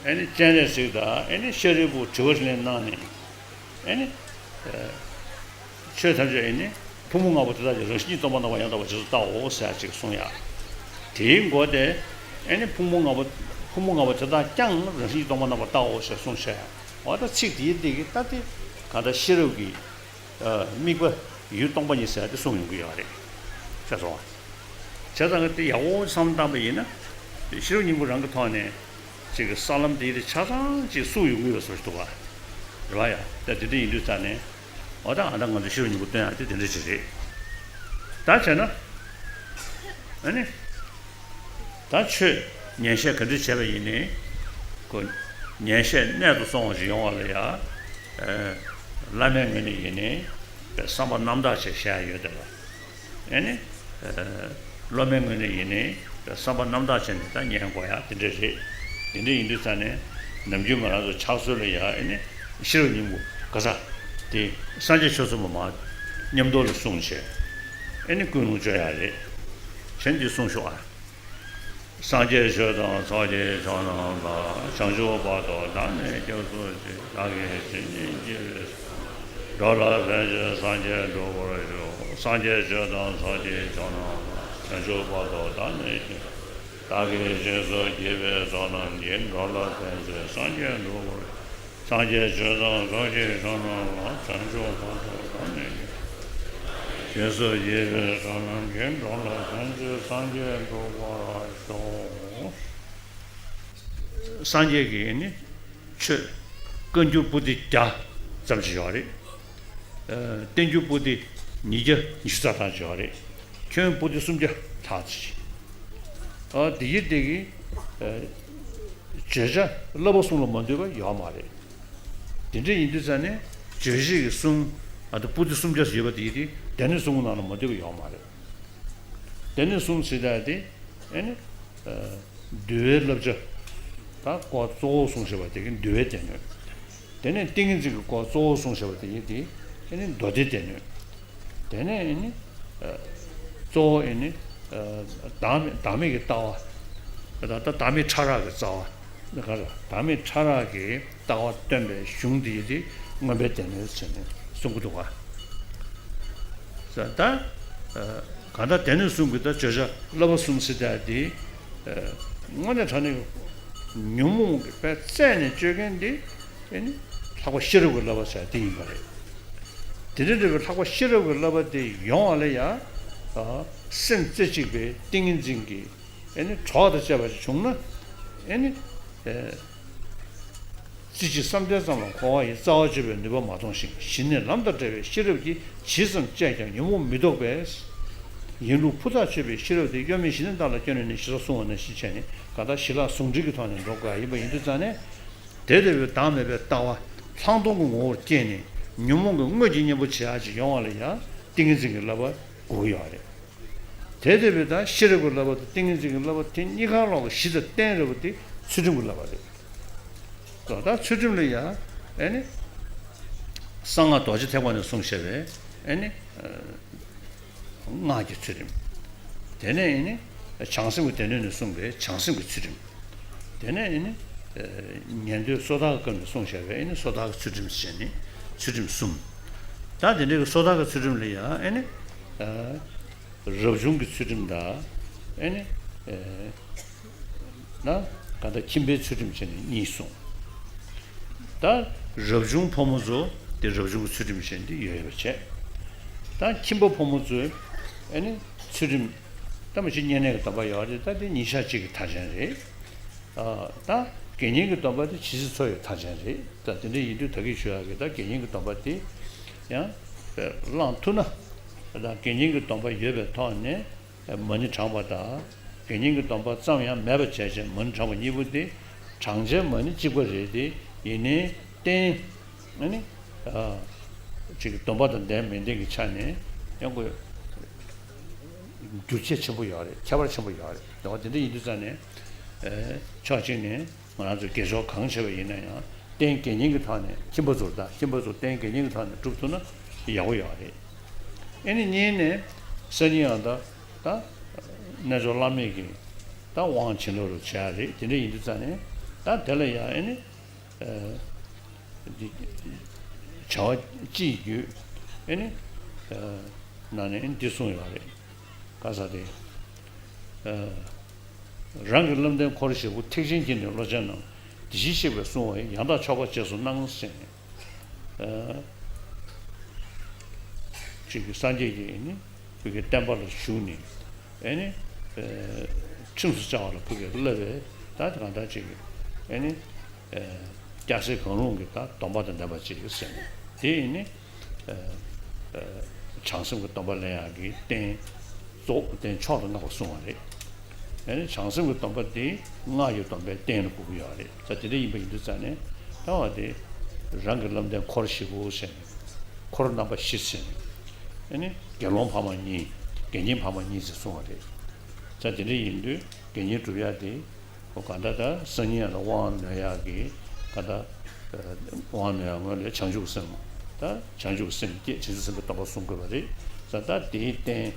ཨ་ནི་སྤྱན་རས་གཟིགས་དང་ཨ་ནི་ཤཱ་རིའི་བུ་དྲི་བ་དྲིས་ལན་གནང་ནས། ཨེ་ནི། ཆོས་ཐམས་ཅད་ཨེ་ནི། ཕུང་པོ་ལྔ་པོ་དེ་དག་ཀྱང་རང་བཞིན་གྱིས་སྟོང་པར་སྣང་བ་ཡང་དག་པར་རྗེས་སུ་བལྟའོ་ཟེར་ཅིག་གསུངས་ཡ། དེའི་མགོ་དེ། ཨེ་ནི་ཕུང་པོ་ལྔ་པོ། ཕུང་པོ་ལྔ་པོ་དེ་དག་ཀྱང་རང་བཞིན་གྱིས་སྟོང་པར་སྣང་བར་བལྟའོ་ཞེས་གསུངས་བྱས། འོ་ད་ཚིག་དེའི་སྟེང་གི་ད་དེ། གང་ལྟར་ཤེས་རབ་ཀྱི། དམིགས་པ་ཡུལ་སྟོང་པ་ཉིད་ཟེར་ཡ་དེ་གསུངས་ཡོང་གི་ཡོད་རེད། ཤེས་སོང་ང་། བྱས་ཙང་དེ་ཡག་པོ་བསམ་བློ་བཏང་པ་ཡིན་ན། ཤེས་རབ་སྙིང་པོ་རང་གི་ཐོག་ནས། ཅིག་གི་ས་ལམ་དེ་དེ་ཆ་ཚང་ཅིག་བསུ་ཡོང་གི་ཡོད་བཟོ་ཞིག་འདུག་ག་རེད་བ་ཡ། ད་དེ་འདྲ་ཡིན་དུས་ཙང་ནས། འོ་ད་ཨ་ད་ང་ཚོ་ཤེས་རབ་སྙིང་པོ་སྟོན་ཡ་དེ་དེ་འདྲ་ཅིག་རེད། ད་བྱས་ན། ཨ་ནི། ད་ཆོས་ཉན་བཤད་ག་འདྲ་བྱས་པ་ཡིན་ནའི། ཁོ། ཉན་བཤད་གནད་དུ་སོང་བ་ཞིག་ཡོང་བ་ལ་ཡ། བླ་མའི་ངོས་ནས་ཡིན་ནའི། བསམ་པ་རྣམ་དག་ཅིག་བཞག་ཡོད་དེ་ལ། ཨེ་ནི། སློབ་མའི་ངོས་ནས་ཡིན་ནའི་བསམ་པ་རྣམ་དག་བྱས་ནས་ད་ཉན་དགོས་ཡ་དེ་འདྲ་རེད། དེ་འདྲ་ཡིན་དུས་ཙང་ནས་ནམ་རྒྱུན་ང་རང་ཚོ་ཕྱག་སྲོལ་ལ་ཡ་ཨེ་ནི་ཤེས་རབ་སྙིང་པོ་ག་ས་དེ་སངས་རྒྱས་ཆོས་ཚོགས་པ་མ་མཉམ་དུ་ལ་གསུངས་བྱས་ཨེ་ནི་ཀུན་སློང་བཅོ་ཡ་རེད། བྱས་འདི་གསུངས་ཤོག་ཨ། སངས་རྒྱས་ཆོས་དང་ཚོགས་ཀྱི་མཆོག་རྣམས་ལ། བྱང་ཆུབ་བར་དུ་བདག་ནི་སྐྱབས་སུ་མཆི། བདག་གིས་ཇི་སྙེད་བགྱིས་པའི། འགྲོ་ལ་ཕན་ཕྱིར་སངས་རྒྱས་འགྲུབ་པར་ཤོག། སངས་རྒྱས་ཆོས་དང་ཚོགས་ཀྱི་མཆོག་རྣམས་ལ། བྱང་ཆུབ་བར་དུ་བདག་ནི་སྐྱབས། བདག་གིས་སྦྱིན་སོགས་བགྱིས་པའི་ཚོགས་རྣམས་ཀྱིས། འགྲོ་ལ་ཕན་ཕྱིར་སངས་རྒྱས་འགྲུབ་པར་ཤོག། སངས་རྒྱས་ཆོས་དང་ཚོགས་ཀྱི་མཆོག་རྣམས་ལ། བྱང་ཆུབ་བར་དུ་བདག་ནི་སྐྱབས། སྦྱིན་སོགས་བགྱིས་པའི་ཚོགས་རྣམས་ཀྱིས། འགྲོ་ལ་ཕན་ཕྱིར་སངས་རྒྱས་འགྲུབ་པར་ཤོག། སངས་རྒྱས་ཀྱི་ནི་ཆོས་བཀའ་འགྱུར་པོ་ཏི་བརྒྱ་ཙམ་ཞིག་ཡོད་རེད། ཨ། བསྟན་འགྱུར་པོ་ཏི་ཉིས་བརྒྱ་ཉི་ཤུ་རྩ་ཐམ་ཞིག་ཡོད་རེད། ཁྱོན་པོ་ཏི་སུམ་བརྒྱ་ལྷག་ཅིག། ཨ། དེ་ཡི་སྟེང་གི། ཨ། བརྗོད་བྱ་བསླབ་པ་གསུམ་ལ་མ་འདུས་པ་ཡོད་མ་རེད། དེ་འདྲ་ཡིན་དུས་ཙང་ནས་རྗོད་བྱེད་ཀྱི་གསུང་། ཨ། ད་པོ་ཏི་སུམ་བརྒྱ་ཡོད་པ་དེ་ཡི་དེ་སྡེ་སྣོད་གསུམ་གྱི་ནང་ལ་མ་འདུས་པ་ཡོད་མ་རེད། སྡེ་སྣོད་གསུམ་ཟེར་ཡ་དེ། ཨ་ནི། ཨ། འདུལ་བའི་བསླབ་བྱ། ད་སྐོར་གཙོ་བོ་གསུངས་བཞག་པ་དེ་གི་འདུལ་བའི་སྡེ་སྣོད། དེ་ནས་ཏིང་ངེ་འཛིན་གྱི་སྐོར་གཙོ་བོ་གསུངས་བཞག་པ་དེ་ཡི་དེ། ཨ་ནི་མདོ་སྡེའི་སྡེ་སྣོད། དེ་ནས་ཨ་ནི། ཨ། གཙོ་བོ་ཨ་ནི། ཨ། བདག་མེད་བདག་མེད་ཀྱི་ལྟ་བ། ད་ད་བདག་མེད་ཕྲ་རགས་ཀྱི་རྩ་བ། ད་ག་རེ། བདག་མེད་ཕྲ་རགས་ཀྱི་ལྟ་བ་སྟོན་པའི་གཞུང་འདི་དེ་མངོན་པའི་སྡེ་སྣོད་ཟེར་ནས་གསུང་གི་འདུག་ག། ས་ད། ཨ། གང་ལྟར་སྡེ་སྣོད་གསུམ་གྱི་ད་བརྗོད་བྱ་བསླབ་པ་གསུམ་ཟེར་ཡ་དེ། ཨ། དངོས་གནས་དྲང་གནས་ཉོན་མོངས་ཀྱི་དཔེ་རྩད་ནས་གཅོད་མཁན་དེ། ཨ་ནི་ལྷག་པ་ཤེས་རབ་ཀྱི་བསླབ་པ་ཟེར་དེ་ཡིན་པ་རེད། དེ་འདྲ་འདྲ་བའི་ལྷག་པ་ཤེས་རབ་ཀྱི་བསླབ་པ་དེ་ཡོང་བ་ལ་ཡ། ཨ། སེམས་རྩེ་གཅིག་པའི་ཏིང་ངེ་འཛིན་གྱི། ཨ་ནི་གྲོགས་དང་བཅས་པ་ཞིག་བྱུང་ན། ཨ་ནི། ཨ། རྩེ་གཅིག་བསམ་གཏན་ཙམ་ལ་འཁོར་བ་ཡི་རྩ་བ་གཅོད་པའི་ནུས་པ་མ་མཐོང་ཞིང་། ཞི་གནས་ལམ་དང་བྲལ་བའི་ཤེས་རབ་ཀྱིས། ཇི་ཙམ་དཔྱད་ཀྱང་ཉོན་མོངས་མི་ལྡོག་པས། ཡིན་ལུགས་ཕུ་ཐག་ཆོད་པའི་ཤེས་རབ་དེ། གཡོ་མེད་ཞི་གནས་བདག་ལ་སྐྱོན་ནས་ནི། ཞེས་སོགས་གསུངས་པ་ནང་བཞིན་བྱས་ནས་གང་ལྟར་ཞི་ལྷག་ཟུང་འབྲེལ་གྱི་ཐོག་ནས་འགྲོ་དགོས་ཡ་ཡིན་པ་ཡིན་དུས་ཙང་ནས། དེ་ལྟ་བུའི་བདག་མེད་པའི་ལྟ་བ་ལྷག་མཐོང་གི་ངོ་བོར་སྐྱེས་ནས་ཉོན་མོངས་ཀྱི་དངོས་ཀྱི་གཉེན་པོ་བྱེད་ཡ་ཅིག་ཡོང་བ་ལ་ཡང་ཏིང་ངེ་འཛིན་གྱི་བསླབ་པ་དགོས་ཀྱི་ཡོད་རེད། དེ་ལྟ་བུའི་ད་ཤེས་རབ་ཀྱི་བསླབ་པ་དང་ཏིང་ངེ་འཛིན་གྱི་བསླབ་པ་དེ་གཉིས་ཀ་ལོག་གི་གཞི་དང་རྟེན་རེད་པ་དེ་ཚུལ་ཁྲིམས་ཀྱི་བསླབ་པ་རེད། ད་ཚུལ་ཁྲིམས་ལ་ཡང་ཨེ་ནི་གསང་སྔགས་རྡོ་རྗེ་ཐེག་པ་ནས་གསུངས་བཞག་པའི་ཨེ་ནི། སྔགས་ཀྱི་ཚུལ་ཁྲིམས། དེ་ནས་ཨེ་ནི། བྱང་སེམས་ཀྱི་སྡེ་སྣོད་ནས་གསུངས་པའི་བྱང་སེམས་ཀྱི་ཚུལ་ཁྲིམས། དེ་ནས་ཨེ་ནི། ཉན་ཐོས་སོ་ཐར་གྱི་སྐབས་ནས་གསུངས་བཞག་པའི་ཨེ་ནི་སོ་ཐར་གྱི་ཚུལ་ཁྲིམས་ཟེར་ནི་ཚུལ་ཁྲིམས་གསུམ། ད་དེ་འདྲའི་གི་སོ་ཐར་གྱི་ཚུལ་ཁྲིམས་ལ་ཡང་ཨེ་ནི། རབ་བྱུང་གི་ཚུལ་ཁྲིམས་དང་། ཨེ་ནི། ན། གང་ལྟར་ཁྱིམ་པའི་ཚུལ་ཁྲིམས་བྱས་ནས་གཉིས་གསུངས། ད་རབ་བྱུང་ཕོ་མོ་ཚོ་དེ་རབ་བྱུང་གི་ཚུལ་ཁྲིམས་བྱས་ནས་ཡོད་ཡོད་པ་བྱས། ད་ཁྱིམ་པ་ཕོ་མོ་ཚོའི་ཨེ་ནི་ཚུལ་ཁྲིམས། ད་མ་གཞི་བསྙེན་གནས་ཀྱི་སྡོམ་པ་ཡོད་རེད། ད་དེ་ཉིན་ཞག་གཅིག་གི་མཐའ་ཅན་རེད། ཨ། ད་དགེ་བསྙེན་གྱི་སྡོམ་པ་དེ་ཇི་སྲིད་འཚོ་བའི་མཐའ་ཅན་རེད། ད་དེ་འདྲ་ཡིན་དུས་ད་གིན་ཞུ་ཡག་གི་ད་དགེ་བསྙེན་གྱི་སྡོམ་པ་དེ་ཡང་བླངས་ཐུབ་ན། ད་དགེ་བསྙེན་གྱི་སྡོམ་པ་ཡོད་པའི་ཐོག་ནས། མ་ཎི་བགྲངས་པ་དང་། དགེ་བསྙེན་གྱི་སྡོམ་པ་ཙམ་ཡང་མེད་པ་བྱས་བྱས་མ་ཎི་བགྲངས་པ་གཉིས་པོ་དེ་བགྲང་བྱའི་མ་ཎི་གཅིག་པ་རེད་དེ། ཡིན་ནའི་རྟེན། ཨ་ནི། ཨ། ཅིག་སྡོམ་པ་དང་ལྡན་མི་ལྡན་གྱི་ཆ་ནས་ཡང་ཁོ་འགྱུར་བྱེད་ཆེན་པོ་ཡོད་རེད། ཁྱད་པར་ཆེན་པོ་ཡོད་རེད། དེ་འདྲ་ཡིན་དུས་ཙང་ནས། ཕྱོགས་གཅིག་ནས་ང་རང་ཚོས་དགེ་སྦྱོར་གང་བྱས་པ་ཡིན་ན་ཡང་རྟེན་དགེ་བསྙེན་གྱི་ཐོག་ནས་ཁྱིམ་པ་ཚོར་དང་ཁྱིམ་པ་ཚོ་རྟེན་དགེ་བསྙེན་གྱི་ཐོག་ནས་སྒྲུབ་ཐུབ་ན་ཡག་པོ་ཡོད་རེད། ཨེ་ནི་གཉིས་ནས་སང་ཉིན་ཡང་ད་ད་རྣལ་འབྱོར་བླ་མེད་ཀྱི་ད་དབང་བྱིན་རླབས་རུ་བྱ་ཡ་རེད། དེ་འདྲ་ཡིན་དུས་ཙང་ནས་ད་དེ་ལ་ཡང་ཨེ་ནི། འདི་བྱ་བ་སྤྱི་ཡི་རྒྱུད་ཨེ་ནི་ནང་ནས་འདི་གསུངས་ཡོད་རེད། ག་ས་དེ་རང་གི་བློ་ལྡན་འཁོར་བཞི་པོ། ཐེག་ཆེན་གྱི་ནི་བློ་ཅན་རྣམས། འདི་ཕྱི་གཤེགས་པས་གསུང་བ་ཡི། ཡང་དག་ཆོག་པ་རྗེས་སུ་གནང་ཟེར་ནས། ཅིག་གི་སངས་རྒྱས་ཀྱིས་ཨེ་ནི་བོད་ཀྱི་བསྟན་པ་ལ་ཞུགས་ནས། ཨེ་ནི། ཁྲིམས་སུ་བཅའ་བ་ལ་ཕུགས་ཀྱི་བསླབ་པའི་ད་གང་ལྟར་ཅིག་གི་ཨེ་ནི། སྐྱ་སེར་གང་རུང་གི་ད་སྡོམ་པ་དང་ལྡན་པ་ཅིག་ཟེར་ནས་དེ་ཨེ་ནི། བྱང་སེམས་ཀྱི་སྡོམ་པ་ལེན་ཡག་གི་རྟེན་གཙོ་བོ་རྟེན་མཆོག་ཏུ་གནང་བ་གསུངས་པ་རེད། ཨེ་ནི་བྱང་སེམས་ཀྱི་སྡོམ་པ་དེ་སྔགས་ཀྱི་སྡོམ་པའི་རྟེན་ལ་གོ་གི་ཡོད་རེད། ད་དེ་འདྲ་ཡིན་པ་ཡིན་དུས་ཙང་ནས་ད་བ་དེ་རང་གི་བློ་ལྡན་འཁོར་བཞི་པོ་ཟེར་ནས་འཁོར་རྣམ་པ་བཞི་ཟེར་ནས་ཨེ་ནི་དགེ་སློང་ཕ་མ་གཉིས། དགེ་བསྙེན་ཕ་མ་གཉིས་ཟེར་གསུངས་པ་རེད། ད་དེ་འདྲ་ཡིན་དུས་དགེ་བསྙེན་སྒྲུབ་ཡ་དེ་ཨོ་ག་འདྲ་ད་སང་ཉིན་ཡང་ལ་དབང་ནོད་ཡ་གི་ག་འདྲ་དབང་ནོད་ཡ་སྔོན་ལ་བྱང་ཆུབ་སེམས་ད་བྱང་ཆུབ་སེམས་བསྐྱེད་བྱང་ཆུབ་སེམས་དཔའི་སྡོམ་པ་སྲུང་དགོས་པ་རེད། ད་ད་དེའི་རྟེན་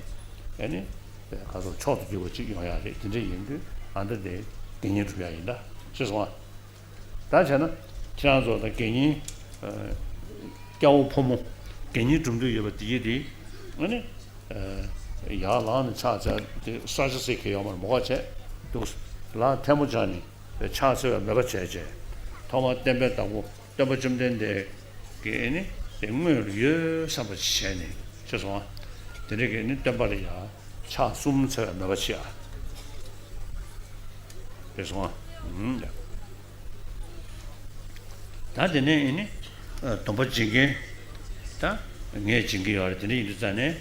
ཨེ་ནི་ག་ཚོད་མཆོག་ཏུ་གྱུར་པ་ཅིག་ཡོང་ཡ་རེད། དེ་འདྲ་ཡིན་དུས་ཨ་འདྲ་དེ་དགེ་བསྙེན་སྒྲུབ་ཡ་ཡིན་ད་ཤེས་སོང་ཨ། ད་བྱས་ན་ཁྱེད་རང་ཚོ་ད་དགེ་བསྙེན་སྐྱ་བོ་ཕོ་མོ་དགེ་བསྙེན་སྒྲུབ་འདོད་ཡོད་པ་དེ་ཡིན་དེ་ཨ་ནི་ཡར་ལངས་ནས་ཕྱག་འཚལ་དེ་ས་ཆ་སྲེག་གི་ཡོད་མ་རེད། མོ་ག་བྱས་འདུག་ལ་ཐལ་མོ་སྦྱར་ནས་ཕྱག་འཚལ་བའི་མོས་པ་བྱས་བྱས་ཐོག་མར་བསྟན་པའི་བདག་པོ་སྟོན་པ་བཅོམ་ལྡན་འདས་ཀྱི་ཨ་ནི་དེ་དངོས་ལ་ཡོད་བསམ་པ་བྱས་ནས་ཤེས་སོང་ཨ། དེ་འདྲ་གི་ནི་སྟོན་པ་ལ་ཡང་ཕྱག་གསུམ་འཚལ་བའི་མོས་པ་བྱེད་ཨ། ཤེས་སོང་ཨ། ད་དེ་ནས་ཨེ་ནི་སྡོམ་པ་འབྱིན་མཁན་ད་ངས་འབྱིན་གྱི་ཡོད་རེད། དེ་འདྲ་ཡིན་དུས་ཙང་ནས་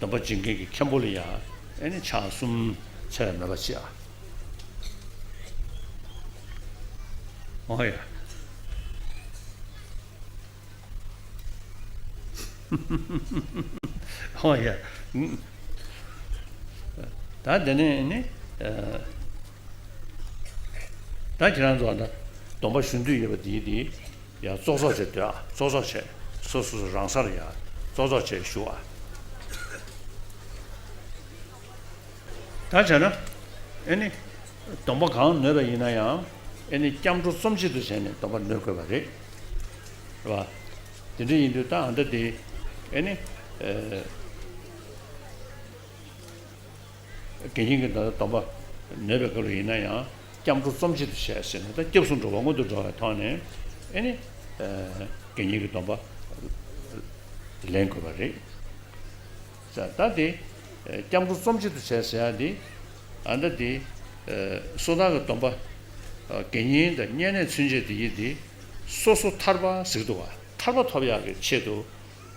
སྡོམ་པ་འབྱིན་མཁན་གྱི་མཁན་པོ་ལ་ཡང་ཨེ་ནི་ཕྱག་གསུམ་འཚལ་བའི་མོས་པ་བྱེད་ཨ། ཨོ་ཡ། ཨོ་ཡ། ད་དེ་ནས་ནི། ད་ཁྱེད་རང་ཚོ་ད་སྡོམ་པ་ཞུ་འདོད་ཡོད་པ་དེའི་དེ་ཡ་ཙོག་ཙོག་བྱས་སྡོད་ཨ། ཙོག་ཙོག་བྱས་སོ་སོ་སོ་རང་སར་ཡ་ཙོག་ཙོག་བྱས་བཞུགས་ཨ། ད་བྱས་ན་ཨེ་ནི་སྡོམ་པ་གང་ནོད་པ་ཡིན་ན་ཡང་ཨེ་ནི་སྐྱབས་འགྲོ་རྩོམ་གཅིག་ཏུ་བྱས་ནས་སྡོམ་པ་ནོད་དགོས་པ་རེད། རེད་བ། དེ་འདྲ་ཡིན་དུས་ད་ཨ་འདྲ་དེ་ཨེ་ནི་དགེ་བསྙེན་གྱི་ད་སྡོམ་པ་ནོད་པའི་སྐབས་ལ་ཡིན་ན་ཡང་སྐྱབས་འགྲོ་རྩོམ་གཅིག་ཏུ་བྱས་ཟེར་ནས་ད་སྐྱབས་སུ་འགྲོ་བ་སྔོན་དུ་འགྲོ་བའི་ཐོག་ནས་ཨེ་ནི་དགེ་བསྙེན་གྱི་སྡོམ་པ་ལེན་དགོས་པ་རེད། ད་དེ་སྐྱབས་འགྲོ་རྩོམ་གཅིག་ཏུ་བྱས་ཟེར་ཡ་དེ་ཨ་ད་དེ་སོ་ཐར་གྱི་སྡོམ་པ་དགེ་བསྙེན་དང་བསྙེན་གནས་མཚན་བཅས་དེ་ཡི་དེ་སོ་སོ་ཐར་པ་ཟེར་གྱི་འདུག་བ། ཐར་པ་ཐོབ་ཡག་གི་ཆེད་དུ་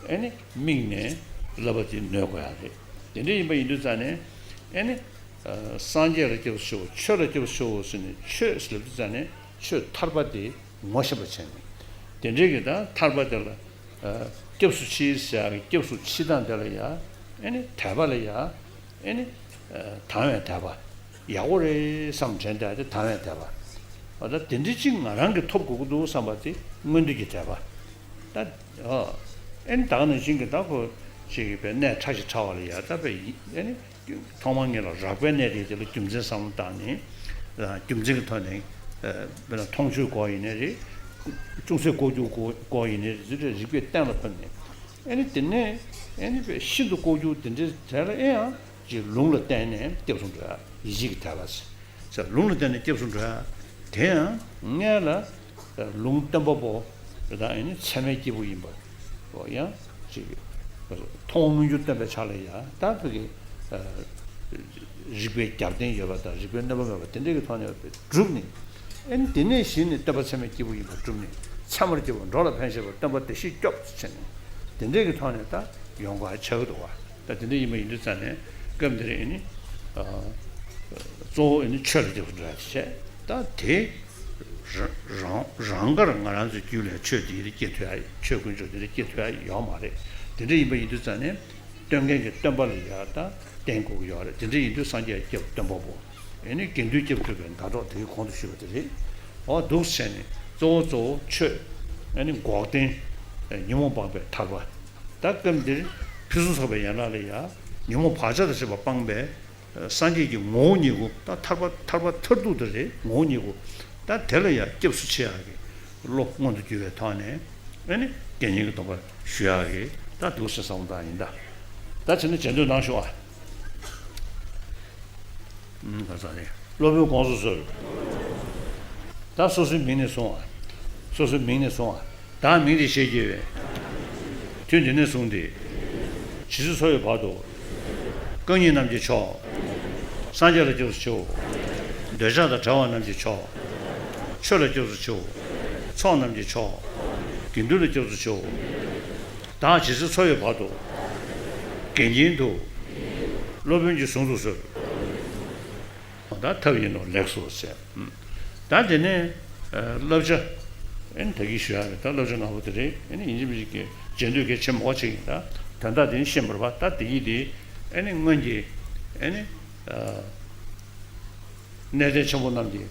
ཨེ་ནི་དམིགས་ནས་བསླབ་པ་དེ་ནོད་དགོས་ཡག་རེད། དེ་འདྲ་ཡིན་པ་ཡིན་དུས་ཙང་ནས་ཨེ་ནི་སངས་རྒྱས་ལ་སྐྱབས་སུ་མཆིའོ། ཆོས་ལ་སྐྱབས་སུ་མཆིའོ་ཟེར་ནས་ཆོས་ཟེར་ལབ་དུས་ཙང་ནས་ཆོས་ཐར་པ་དེ་ངོ་ཤེས་པ་བྱས་ནས་དེ་འདྲའི་གི་ད་ཐར་པ་དེ་ལ་སྐྱབས་སུ་མཆི་ཟེར་ཡག་གི་སྐྱབས་སུ་མཆི་སྟངས་དེ་ལ་ཡ་ཨེ་ནི་དད་པ་ལ་ཡ་ཨེ་ནི་དང་བའི་དད་པ། ཡག་པོ་རེད་བསམ་དྲན་བསྡད་དེ་དང་བའི་དད་པ། འོ་ད་དེ་འདྲ་གཅིག་ང་རང་གིས་ཐོབ་དགོས་ཀྱི་འདུག་བསམ་པ་དེ་མངོན་འདོད་ཀྱི་དད་པ། ད་ཨོ་ཨེ་ནི་ད་ག་ནང་བཞིན་གྱི་ད་ཁོ་ཅིག་གི་པའི་གནས་ཕྲ་ཞིང་ཕྲ་བ་ལ་ཡ་ད་པའི་ཨེ་ནི་ཐོག་མར་ངེད་ལ་རགས་པའི་གནས་དེ་དེ་ལ་རྒྱུ་མཚན་བསམ་བློ་བཏང་ནས་རྒྱུ་མཚན་གྱི་ཐོག་ནས་དཔེར་ན་མཐོང་ཆོས་སྐོར་ཡིན་ནའི་རེད། ཅུང་ཟད་ལྐོག་གྱུར་སྐོར་ཡིན་ནའི་རེད། རིགས་པས་གཏན་ལ་ཕབ་ནས་ཨེ་ནི་དེ་ནས་ཨེ་ནི་པའི་ཤིན་ཏུ་ལྐོག་གྱུར་དེ་འདྲའི་དེ་ལ་ཨེ་ཡང་། ཅེས་ལུང་ལ་བརྟེན་ནས་སྐྱབས་སུ་འགྲོ་ཡ། ཡིད་ཆེས་ཀྱི་དད་པ་ཟེར། ལུང་ལ་བརྟེན་ནས་སྐྱབས་སུ་འགྲོ་ཡ། དེ་ཡང་སྔོན་ལ་ལུང་སྟོན་པ་པོ་དང་ཨེ་ནི་ཚད་མའི་སྐྱེས་བུ་ཡིན་པ་པོ་ཡང་ཅིག་མཐོང་བ་མངོན་གྱུར་སྟོན་པའི་ཆ་ལ་ཡ་ད་བོད་ཀྱི་རིགས་པའི་རྒྱབ་རྟེན་ཡོད་པ་དང་རིགས་པའི་གནོད་པ་མེད་པ་དེ་འདྲའི་གི་ཐོག་ནས་བསྒྲུབས་ནས་ཨེ་ནི་དེ་ནས་གཞི་ནས་སྟོན་པ་ཚད་མའི་སྐྱེས་བུ་ཡིན་པ་བསྒྲུབས་ནས་ཚད་མར་སྐྱེས་བུ་འགྲོ་ལ་ཕན་བཞེད་པ་སྟོན་པ་བདེ་གཤེགས་སྐྱོབ་ཟེར་ནས་དེ་འདྲའི་གི་ཐོག་ནས་ད་ཡོང་དགོས་ཆགས་ཀྱི་འདུག་བ། ད་དེ་འདྲ་ཡིན་པ་ཡིན་དུས་ཙང་ནས་སྐབས་འདིར་ཨེ་ནི་གཙོ་བོ་ཨེ་ནི་ཆོས་ལ་སྐྱབས་སུ་འགྲོ་ཡ་དེ་བྱས། ད་དེ་རང་རང་དགར་ང་རང་ཚོའི་རྒྱུད་ལ་ཆོས་དེ་ཡི་སྐྱེ་ཐུབ་ཡ་ཆོས་དཀོན་མཆོག་དེ་འདྲ་སྐྱེ་ཐུབ་ཡ་ཡོད་མ་རེད། དེ་འདྲ་ཡིན་པ་ཡིན་དུས་ཙང་ནས་སྟོན་མཁན་གྱི་སྟོན་པ་ལ་ཡ་ད་བརྟེན་དགོས་ཀྱི་ཡོད་རེད། དེ་འདྲ་ཡིན་དུས་སངས་རྒྱས་སྐྱབས་སྟོན་པ་པོ། ཨེ་ནི་དགེ་འདུན་སྐྱབས་ཐུབ་པའི་ཟླ་གྲོགས་དེའི་གོང་དུ་ཞུས་པ་དེ་རེད། འོ་འདུག་བྱས་ནས་གཙོ་བོ་གཙོ་བོ་ཆོས། ཨེ་ནི་འགོག་བདེན། ཉོན་མོངས་སྤངས་པའི་ཐར་པ། ད་སྐབས་འདིར་ཕུན་སུམ་ཚོགས་པའི་ཡན་ལག་ལ་ཡང་ཉོན་མོངས་བག་ཆགས་དང་བཅས་པ་སྤངས་པའི་སངས་རྒྱས་ཀྱི་ངོ་བོ་ཉིད་སྐུ། ད་ཐར་པ་ཐར་པ་མཐར་ཐུག་དེ་རེད། ངོ་བོ་ཉིད་སྐུ། ད་དེ་ལ་ཡང་སྐྱབས་སུ་མཆི་ཡག་གི་བློ་མངོན་དུ་གྱུར་པའི་ཐོག་ནས་ཨེ་ནི་དགེ་བསྙེན་གྱི་སྡོམ་པ་ཞུ་ཡག་གི་ད་འདུག་སེ་བསམ་བློ་བཏང་ཡིན་ད། ད་བྱས་ན་རྗེས་ཟློས་གནང་ཤོག་ཨ། ཨུམ། ག་ས་རེད། སློབ་དཔོན་དགོངས་སུ་གསོལ། ད་སོ་སོའི་མིང་ནས་གསུང་ཨ། སོ་སོའི་མིང་ནས་གསུང་ཨ། བདག་མིང་འདི་ཞེས་བགྱི་བའི། དུས་འདི་ནས་བཟུང་སྟེ། ཇི་སྲིད་འཚོ་བའི་བར་དུ། རྐང་གཉིས་རྣམས་ཀྱི་མཆོག། སངས་རྒྱས་ལ་སྐྱབས་སུ་མཆིའོ། འདོད་ཆགས་དང་བྲལ་བ་རྣམས་ཀྱི་མཆོག། ཆོས་ལ་སྐྱབས་སུ་མཆིའོ། ཚོགས་རྣམས་ཀྱི་མཆོག། དགེ་འདུན་ལ་སྐྱབས་སུ་མཆིའོ། བདག་ཇི་སྲིད་འཚོ་བའི་བར་དུ། འགལ་རྐྱེན་དུ། སློབ་དཔོན་གྱིས་གཟུངས་སུ་གསོལ། ད་ཐབས་ཡིན་ནོ་ལེགས་སོ་ཟེར། ད་དེ་ནས་བསླབ་བྱ། ཨེ་ནི་ད་གིན་ཞུ་ཡག་རེད། ད་བསླབ་བྱ་ལྔ་པོ་དེ་རེད། ཨེ་ནི་ཡིན་གཅིག་མིན་གཅིག་གི་རྗེས་ཟློས་གལ་ཆེན་པོ་ཅིག་ཡིན། ད་དོན་དག་དེ་ནི་ཤེས་པར་བ། ད་དེ་ཡིན་དེ་ཨེ་ནི་སྔོན་གྱི་ཨེ་ནི་གནས་བརྟན་ཆེན་པོ་རྣམས་ཀྱིས་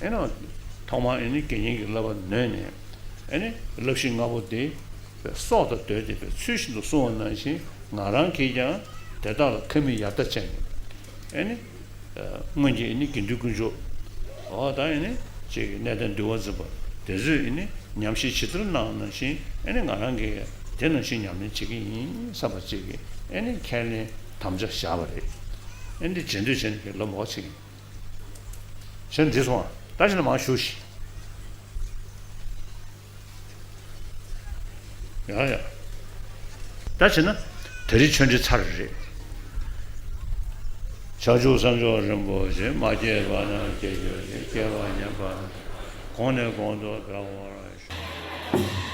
ཨེ་ནི་ཐོག་མར་ཨེ་ནི་དགེ་བསྙེན་གྱི་བསླབ་པ་ནོད་ནས་ཨེ་ནི་བསླབ་གཞི་ལྔ་པོ་དེ་སྲོག་དང་བསྡོས་ཏེ་ཚུལ་བཞིན་དུ་བསྲུང་བ་ནང་བཞིན་ང་རང་གིས་ཀྱང་དེ་དག་ལ་ཁ་མིག་ཡར་ལྟ་བྱས་ནས་ཨེ་ནི། སྔོན་གྱི་ཨེ་ནི་དགེ་འདུན་དཀོན་མཆོག། འོ་ད་ཨེ་ནི་ཅིག་གནས་བརྟན་འདུལ་བ་འཛིན་པ་དེ་ཚོས་ཨེ་ནི་ཉམས་བཞེས་ཇི་ལྟར་གནང་ནང་བཞིན་ཨེ་ནི་ང་རང་གིས་དེ་ནང་བཞིན་ཉམས་ལེན་བྱེད་ཀྱི་ཡིན་བསམ་པ་ཅིག་གིས་ཨེ་ནི་ཁས་ལེན་དམ་བཅའ་བཞག་པ་རེད། ཨེ་འདི་རྗེས་ཟློས་བྱས་ནས་ལོ་མང་པོ་ཅིག་ཡིན། བྱས་ནས་འདི་སོང་ཨ། ད་ཕྱིན་ན་མང་ཞུ་ཞིག་ཡ་ཡ། ད་བྱས་ན་ད་རེས་ཆོས་འབྲེལ་ཚར་རེད། བྱང་ཆུབ་སེམས་མཆོག་རིན་པོ་ཆེ། མ་སྐྱེས་པ་རྣམས་སྐྱེ་གྱུར་ཅིག། སྐྱེས་པ་ཉམས་པ་རྣམས་གོང་ནས་གོང་དུ་འཕེལ་བར་ཤོག།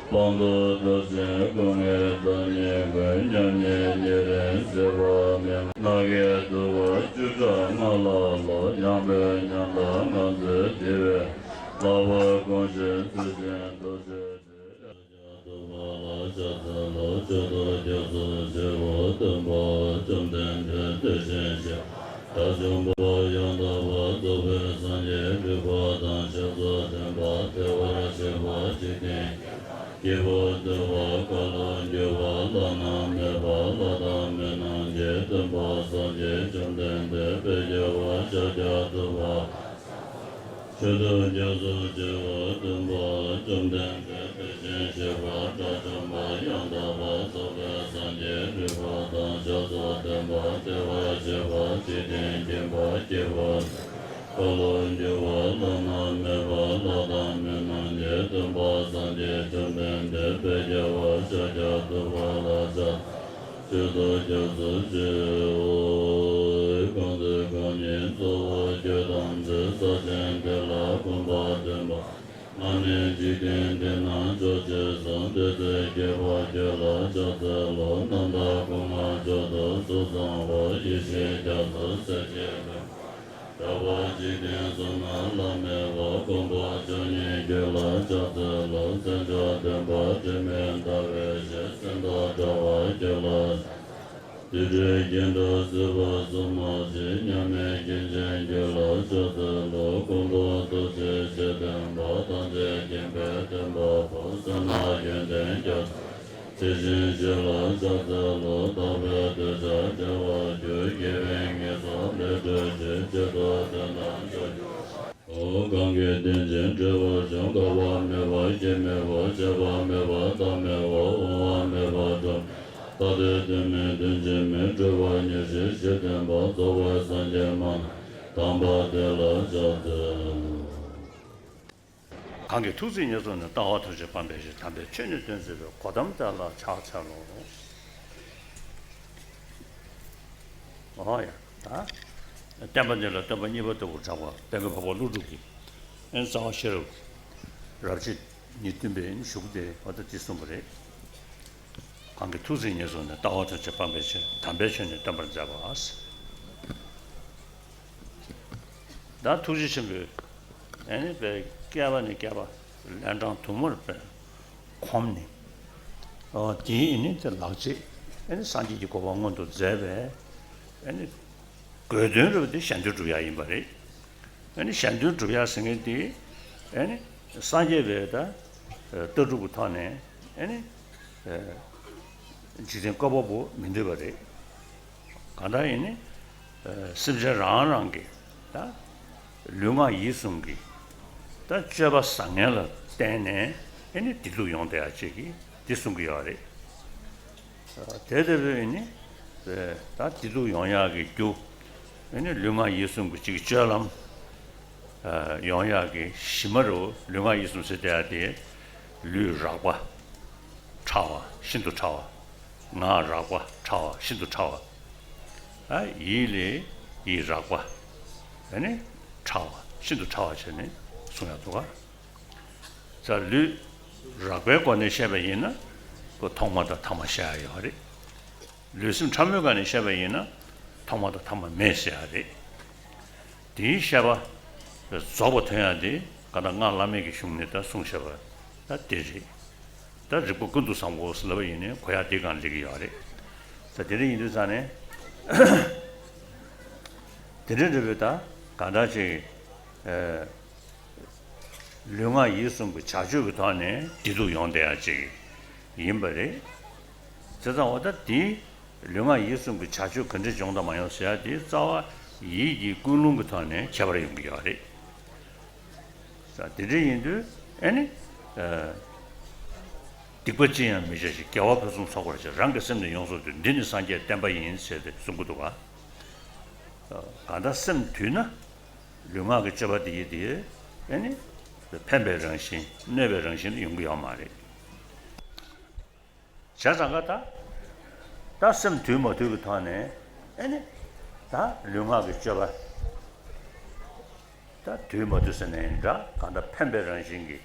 སྤངས་རྟོགས་རྡོ་རྗེ་སྐུ་ལྔའི་བདག་ཉིད་ཀུན། མཉམ་ཉིད་ཉེ་རིང་ཟད་པ་མེད། ནམ་མཁའི་དུ་བ་བཅུ་ཕྲག་ལྔ་ལ་བསླབ། ཡངས་པའི་ཉམས་དང་ངང་ཚུལ་བདེ་བའི་ལག་པ་གོང་བཞིན་ཚུལ་བཞིན་རྡོ་རྗེ་ཐུབ་པ་ལ་ཕྱག་འཚལ་ལོ། མཆོད་དོ་སྐྱབས་སུ་མཆིའོ། སྟོན་པ་བཅོམ་ལྡན་འདས་དེ་བཞིན་གཤེགས་པ་དགྲ་བཅོམ་པ་ཡང་དག་པར་རྫོགས་པའི་སངས་རྒྱས་རིག་པ་དང་ཞབས་སུ་ལྡན་པ། བདེ་བར་གཤེགས་པ་འཇིག་རྟེན་སྐྱེ་བོ་འདུལ་བ་འཁོར་ལོ་སྒྱུར་བ་བླ་ན་མེད་པ་ལྷ་དང་མི་རྣམས་ཀྱི་སྟོན་པ་སངས་རྒྱས་བཅོམ་ལྡན་འདས་དཔལ་རྒྱལ་བ་ཤཱཀྱ་ཐུབ་པ། མཆོད་དོ་སྐྱབས་སུ་མཆིའོ། སྟོན་པ་བཅོམ་ལྡན་འདས་དེ་བཞིན་གཤེགས་པ་དགྲ་བཅོམ་པ་ཡང་དག་པར་རྫོགས་པའི་སངས་རྒྱས་རིག་པ་དང་ཞབས་སུ་ལྡན་པ། བདེ་བར་གཤེགས་པ་འཇིག་རྟེན་མཁྱེན་པ་སྐྱེ་བོ་འཁོར་ལོ་སྒྱུར་བ་བླ་ན་མེད་པ་ལྷ་དང་མི་རྣམས་ཀྱི་སྟོན་པ་སངས་རྒྱས་བཅོམ་ལྡན་འདས་དཔལ་རྒྱལ་བ་ཤཱཀྱ་ཐུབ་པ་ལ་ཕྱག་མཆོད་དོ་སྐྱབས་སུ་མཆིའོ། གང་ཚེ་རྐང་གཉིས་གཙོ་བོ་ཁྱོད་བལྟམས་ཚེ། ས་ཆེན་འདི་ལ་གོམ་པ་བདུན་པ། ང་ནི་འཇིག་རྟེན་འདི་ན་མཆོག་ཅེས་གསུངས། དེ་ཚེ་མཁས་པ་ཁྱོད་ལ་ཕྱག་འཚལ་ལོ། རྣམ་དག་སྐུ་མངའ་མཆོག་ཏུ་གཟུགས་བཟང་པོ། ཡེ་ཤེས་རྒྱ་མཚོ་སྲས་བཅས་ལྷུན་པོ། གྲགས་པ་འཇིག་རྟེན་གསུམ་ན་བླ་མེད་པ། མགོན་པོ་མཆོག་བརྙེས་ཁྱོད་ལ་ཕྱག་འཚལ་ལོ། མཚན་མཆོག་ལྡན་པ་དྲི་མེད་ཟླ་བའི་ཞལ། སེམས་རྟོག་བཀྲ་བ་ཁྱོད་ལ། རྡུལ་བྲལ་སྐྱེ་འགྲོ་སྲིད་པ་གསུམ་མ་ཞི། མཉམ་མེད་མཁན་ཆེན་ཁྱོད་ལ་ཕྱག་འཚལ་ལོ། མགོན་པོ་ཐུགས་རྗེ་ཆེ་ལྡན་པ། ཐམས་ཅད་མཁྱེན་པའི་སྟོན་པ་པོ། བསོད་ནམས་ཡོན་ཏན་རྒྱ་མཚོ། དེ་བཞིན་གཤེགས་ལ་ཕྱག་འཚལ་ལོ། དག་པའི་གདུལ་བྱ་བདེ་བར་གྱུར། དགེ་བའི་ངན་སོང་ལས་གྲོལ་ཕྱིར། བྱེད་དོ་དོན་དམ་མཆོག་གྱུར་པ། གང་གིས་དེང་ཕྱིན་འབྲེལ་བར་འབྱུང་། འགག་པ་མེད་པ་སྐྱེ་མེད་པ། ཆད་པ་མེད་པ་མཐའ་མེད་པ། འོང་བ་མེད་པ་འགྲོ་མེད་པ། ད་ལྟའི་དུས་མིན་དོན་གྱི་མིན། སྤྲོས་པ་ཉེར་ཞི་ཞི་བསྟན་པ། རྫོགས་པའི་སངས་རྒྱས་མ་ནམ་མཁའ་དང་པ་དེ་ལ་ཕྱག་འཚལ་ལོ། གང་གི་ཐུགས་བརྩེ་ཉེར་བཟུང་ནས། ལྟ་བ་ཐམས་ཅད་སྤང་བའི་ཕྱིར། དམ་པའི་ཆོས་ནི་སྟོན་མཛད་པའི། གོ་ཏམ་དེ་ལ་ཕྱག་འཚལ་ལོ། ཨོ་ཡ། ད་བསྟན་པ་འདི་ལ་སྟོན་པ་གཉིས་པ་ལྟ་བུར་གྲགས་པ་དཔལ་མགོན་འཕགས་པ་ཀླུ་སྒྲུབ་ཀྱི་ཨེ་རྩ་བ་ཤེས་རབ་རབ་བྱེད་ཉིད་བསྟན་པའི་གཞུང་དེ་འོ་ད་འདི་གསུངས་པ་རེད། གང་གི་ཐུགས་བརྩེ་ཉེར་བཟུང་ནས། ལྟ་བ་ཐམས་ཅད་སྤང་བའི་ཕྱིར། དམ་པའི་ཆོས་ནི་སྟོན་པར་མཛད་པ། ད་ཐུགས་རྗེ་ཆེན་པོས་ཨེ་ནི་པའི་བསྐལ་པ་ནས་བསྐལ་པ་ལན་གྲངས་དུ་མར་པའི་གོམས་ནས། ཨོ་དེའི་ཨེ་ནི་དེ་ལག་རྗེས་ཨེ་ནི་སངས་རྒྱས་ཀྱི་གོ་འཕང་མངོན་དུ་མཛད་པའི་ཨེ་ནི་དགོས་དོན་རུ་དེ་གཞན་དོན་སྒྲུབ་ཡ་ཡིན་པ་རེད། ཨེ་ནི་གཞན་དོན་སྒྲུབ་ཡ་ཟེར་མཁན་དེ་ཨེ་ནི་སངས་རྒྱས་པའི་ད་ལྟ་གྲུབ་ཀྱི་ཐོག་ནས་ཨེ་ནི་འཇིག་རྟེན་བཀོད་པ་པོ་མི་འདོད་པ་རེད། གང་ལྟར་ཡིན་ནི། ཨ་སེམས་ཅན་རང་རང་གི་ད་ལུས་ངག་ཡིད་གསུམ་གྱི་ད་སྤྱོད་པ་བཟང་ངན་ལ་བརྟེན་ནས་ཨེ་ནི་བདེ་སྡུག་ཡོང་བསྡད་ཡ་ཅིག་གི་འདི་གསུང་གི་ཡོད་རེད། ཨ་དེ་ལྟ་བུའི་ཡིན་ནི་ད་བདེ་སྡུག་ཡོང་ཡག་གི་རྒྱུ་ཨེ་ནི་ལུས་ངག་ཡིད་གསུམ་གྱི་ཅིག་སྤྱོད་ལམ་ཨ་ཡོང་ཡག་གི་གཞི་མ་རུ་ལུས་ངག་ཡིད་གསུམ་ཟེར་བསྡད་ཡ་དེ་ལུས་རགས་པ། ཕྲ་བ་ཤིན་ཏུ་ཕྲ་བ། ངག་རགས་པ་ཕྲ་བ་ཤིན་ཏུ་ཕྲ་བ། ཨ་ཡིད་ལས་ཡིད་རགས་པ། ཨ་ནི་ཕྲ་བ་ཤིན་ཏུ་ཕྲ་བ་བྱས་ནས་གསུང་ཡག་འདུག་ག་ད་ལུས་རགས་པའི་སྒོ་ནས་བཤད་པ་ཡིན་ན་ཁོ་ཐོག་མ་དང་ཐ་མ་བཤད་ཡག་ཡོད་རེད། ལུས་སེམས་ཕྲ་མོའི་སྒོ་ནས་བཤད་པ་ཡིན་ན་ཐོག་མ་དང་ཐ་མ་མེད་ཟེར་ཡག་རེད། དེའི་བཤད་པ་རྫོགས་པ་ཐོན་ཡག་དེ་ག་ད་སྔགས་བླ་མེད་ཀྱི་གཞུང་ནས་ད་གསུངས་བཞག་པ་ད་དེ་རེད། ད་རིགས་པ་ཀུན་ཏུ་བཟང་པོ་ཟེར་ལབ་པ་ཡིན་ནའི་གོ་ཡག་དེ་གང་ལེགས་ཀྱི་ཡོད་རེད། ད་དེ་འདྲ་ཡིན་དུས་ཙང་ནས་དེ་འདྲ་འདྲ་བའི་ད་གང་འདྲ་ཅིག་ཨ་ལུས་ངག་ཡིད་གསུམ་གྱི་བྱ་སྤྱོད་ཀྱི་ཐོག་ནས་བདེ་སྡུག་ཡོང་བསྡད་ཡག་ཅིག་ཡིན་པ་རེད། བྱས་ཙང་འོ་ད་དེ་ལུས་ངག་ཡིད་གསུམ་གྱི་བྱ་སྤྱོད་ག་འདྲ་བྱུང་དང་མ་བྱུང་ཟེར་ཡག་དེ་རྩ་བ་ཡིད་ཀྱི་ཀུན་སློང་གི་ཐོག་ནས་ཁྱད་པར་ཡོང་གི་ཡོད་རེད། ས་དེ་འདྲ་ཡིན་དུས་ཨེ་ནི། ཨ་སྡིག་པ་ཅི་ཡང་མི་བྱ་ཞིང་། དགེ་བ་ཕུན་སུམ་ཚོགས་པར་བྱ། རང་གི་སེམས་ནི་ཡོངས་སུ་འདུལ། འདི་ནི་སངས་རྒྱས་བསྟན་པ་ཡིན་ཟེར་ཏེ་གསུང་གི་འདུག་ག་ཨ་གང་ལྟར་སེམས་དུལ་ན་ལུས་ངག་གི་སྤྱོད་པ་དེ་ཡིས་དེ་ཨེ་ནི་ཕན་པའི་རང་བཞིན་གནོད་པའི་རང་བཞིན་དུ་ཡོང་གི་ཡོད་མ་རེད། བྱས་ཙང་ཀ་ད། ད་སེམས་དུལ་མ་དུལ་གྱི་ཐོག་ནས་ཨེ་ནི། ད་ལུས་ངག་གི་སྤྱོད་པ། ད་དུལ་མ་དུལ་ཟེར་ནའི་འདྲ་གང་ལྟར་ཕན་པའི་རང་བཞིན་གྱི་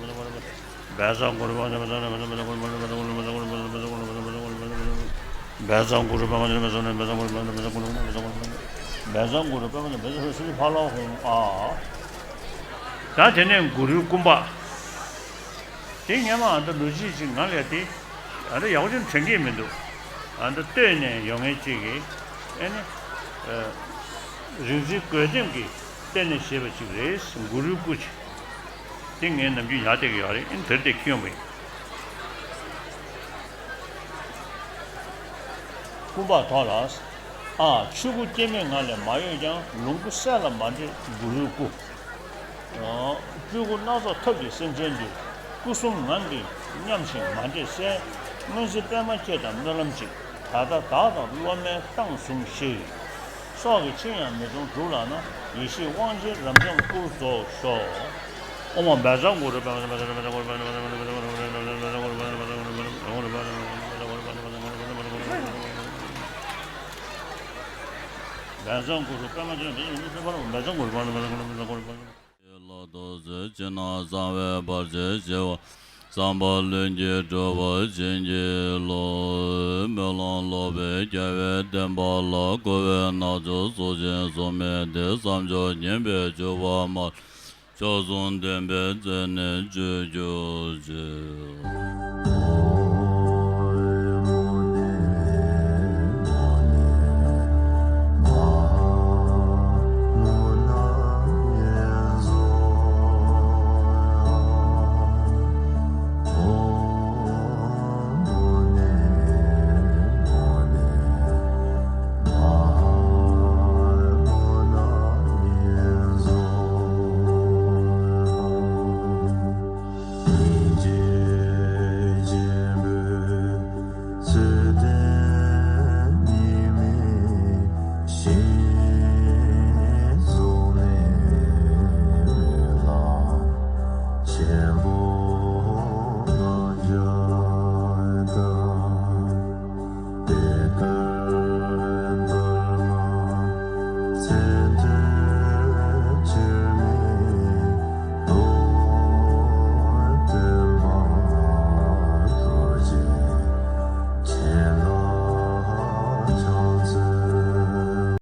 བཛྲ་གུ་རུ་པདྨ། བཛྲ་གུ་རུ་པདྨ། ཕར་ལ་ཧོམ་ཨ། ད་དེ་ནས་གུ་རུའི་སྐུ་འབག་དེ་སྔོན་མ་ཨ་ད་ལོ་གཅིག་ཅིག་ང་ལ་དེ་ཨ་ད་ཡག་པོ་ཅིག་དྲན་གྱི་མི་འདུག་ཨ་འདི་ལྟོས་ནས་ཡོང་མཁན་གཅིག་གིས་ཨེ་ནི་རིག་འཛིན་གོས་ལྡེམ་གྱིས་གཏེར་ནས་བཞེས་པ་ཅིག་རེད། གུ་རུའི་སྐུ་ཅིག་དེ་ངས་ནམ་རྒྱུན་ཡར་བལྟས་ཀྱི་ཡོད་རེད། ཨེ་ནི་དེར་བལྟས་ཁྱེར་ཡོང་པ་ཡིན། སྐུ་འབག་ཐོག་ལ། ཨ། ཆོས་སྐུ་སྐྱེ་མེད་ངང་ལས་མ་གཡོས་ཀྱང་། ལོངས་སྐུ་གསལ་ལ་མ་འདྲེས་གུ་རུའི་སྐུ། སྤྲུལ་སྐུ་སྣ་ཚོགས་ཐབས་ཀྱིས་སེམས་ཅན་འདུལ། སྐུ་གསུམ་ངང་གིས་མཉམ་ཞིང་མ་འདྲེས་གསལ། སྔོན་གཟིགས་པད་མ་ཁྱེད་དང་སྨོན་ལམ་གཅིག། ད་ལྟ་བདག་དང་སློབ་མའི་གཏམ་ཟུང་ཤེས། སྲོག་གི་ཕྱིར་ཡང་མི་གཏོང་སྒྲུབ་ལགས་ན། ཡེ་ཤེས་དབང་ཆེན་རབ་འབྱམས་སྐུར་རྫོགས་ཤོག། ཨོཾ་བཛྲ་གུ་རུ། བཛྲ་གུ་རུ། པདྨ་འབྱུང་གནས། ལྷ་དང་ཚེ་ཕྱི་ནང་གསང་བའི་བར་ཆད་ཞི་བ། བསམ་པ་ལྷུན་གྱིས་གྲུབ་པར་བྱིན་གྱིས་རློབས། སྨོན་ལམ་ལོག་པའི་རྒྱལ་བའི་བསྟན་པ་ལ། འཁོར་བའི་རྣམ་ཅོག་གཟུགས་ཅན་གཟུགས་མེད་དེ། བསམ་བརྗོད་ངན་པས་གྱུར་པ་མ་ལགས། མཆོག་གསུམ་ལྡན་པའི་མཛད་ནས་སྤྱོད་གྱུར་ཅིག།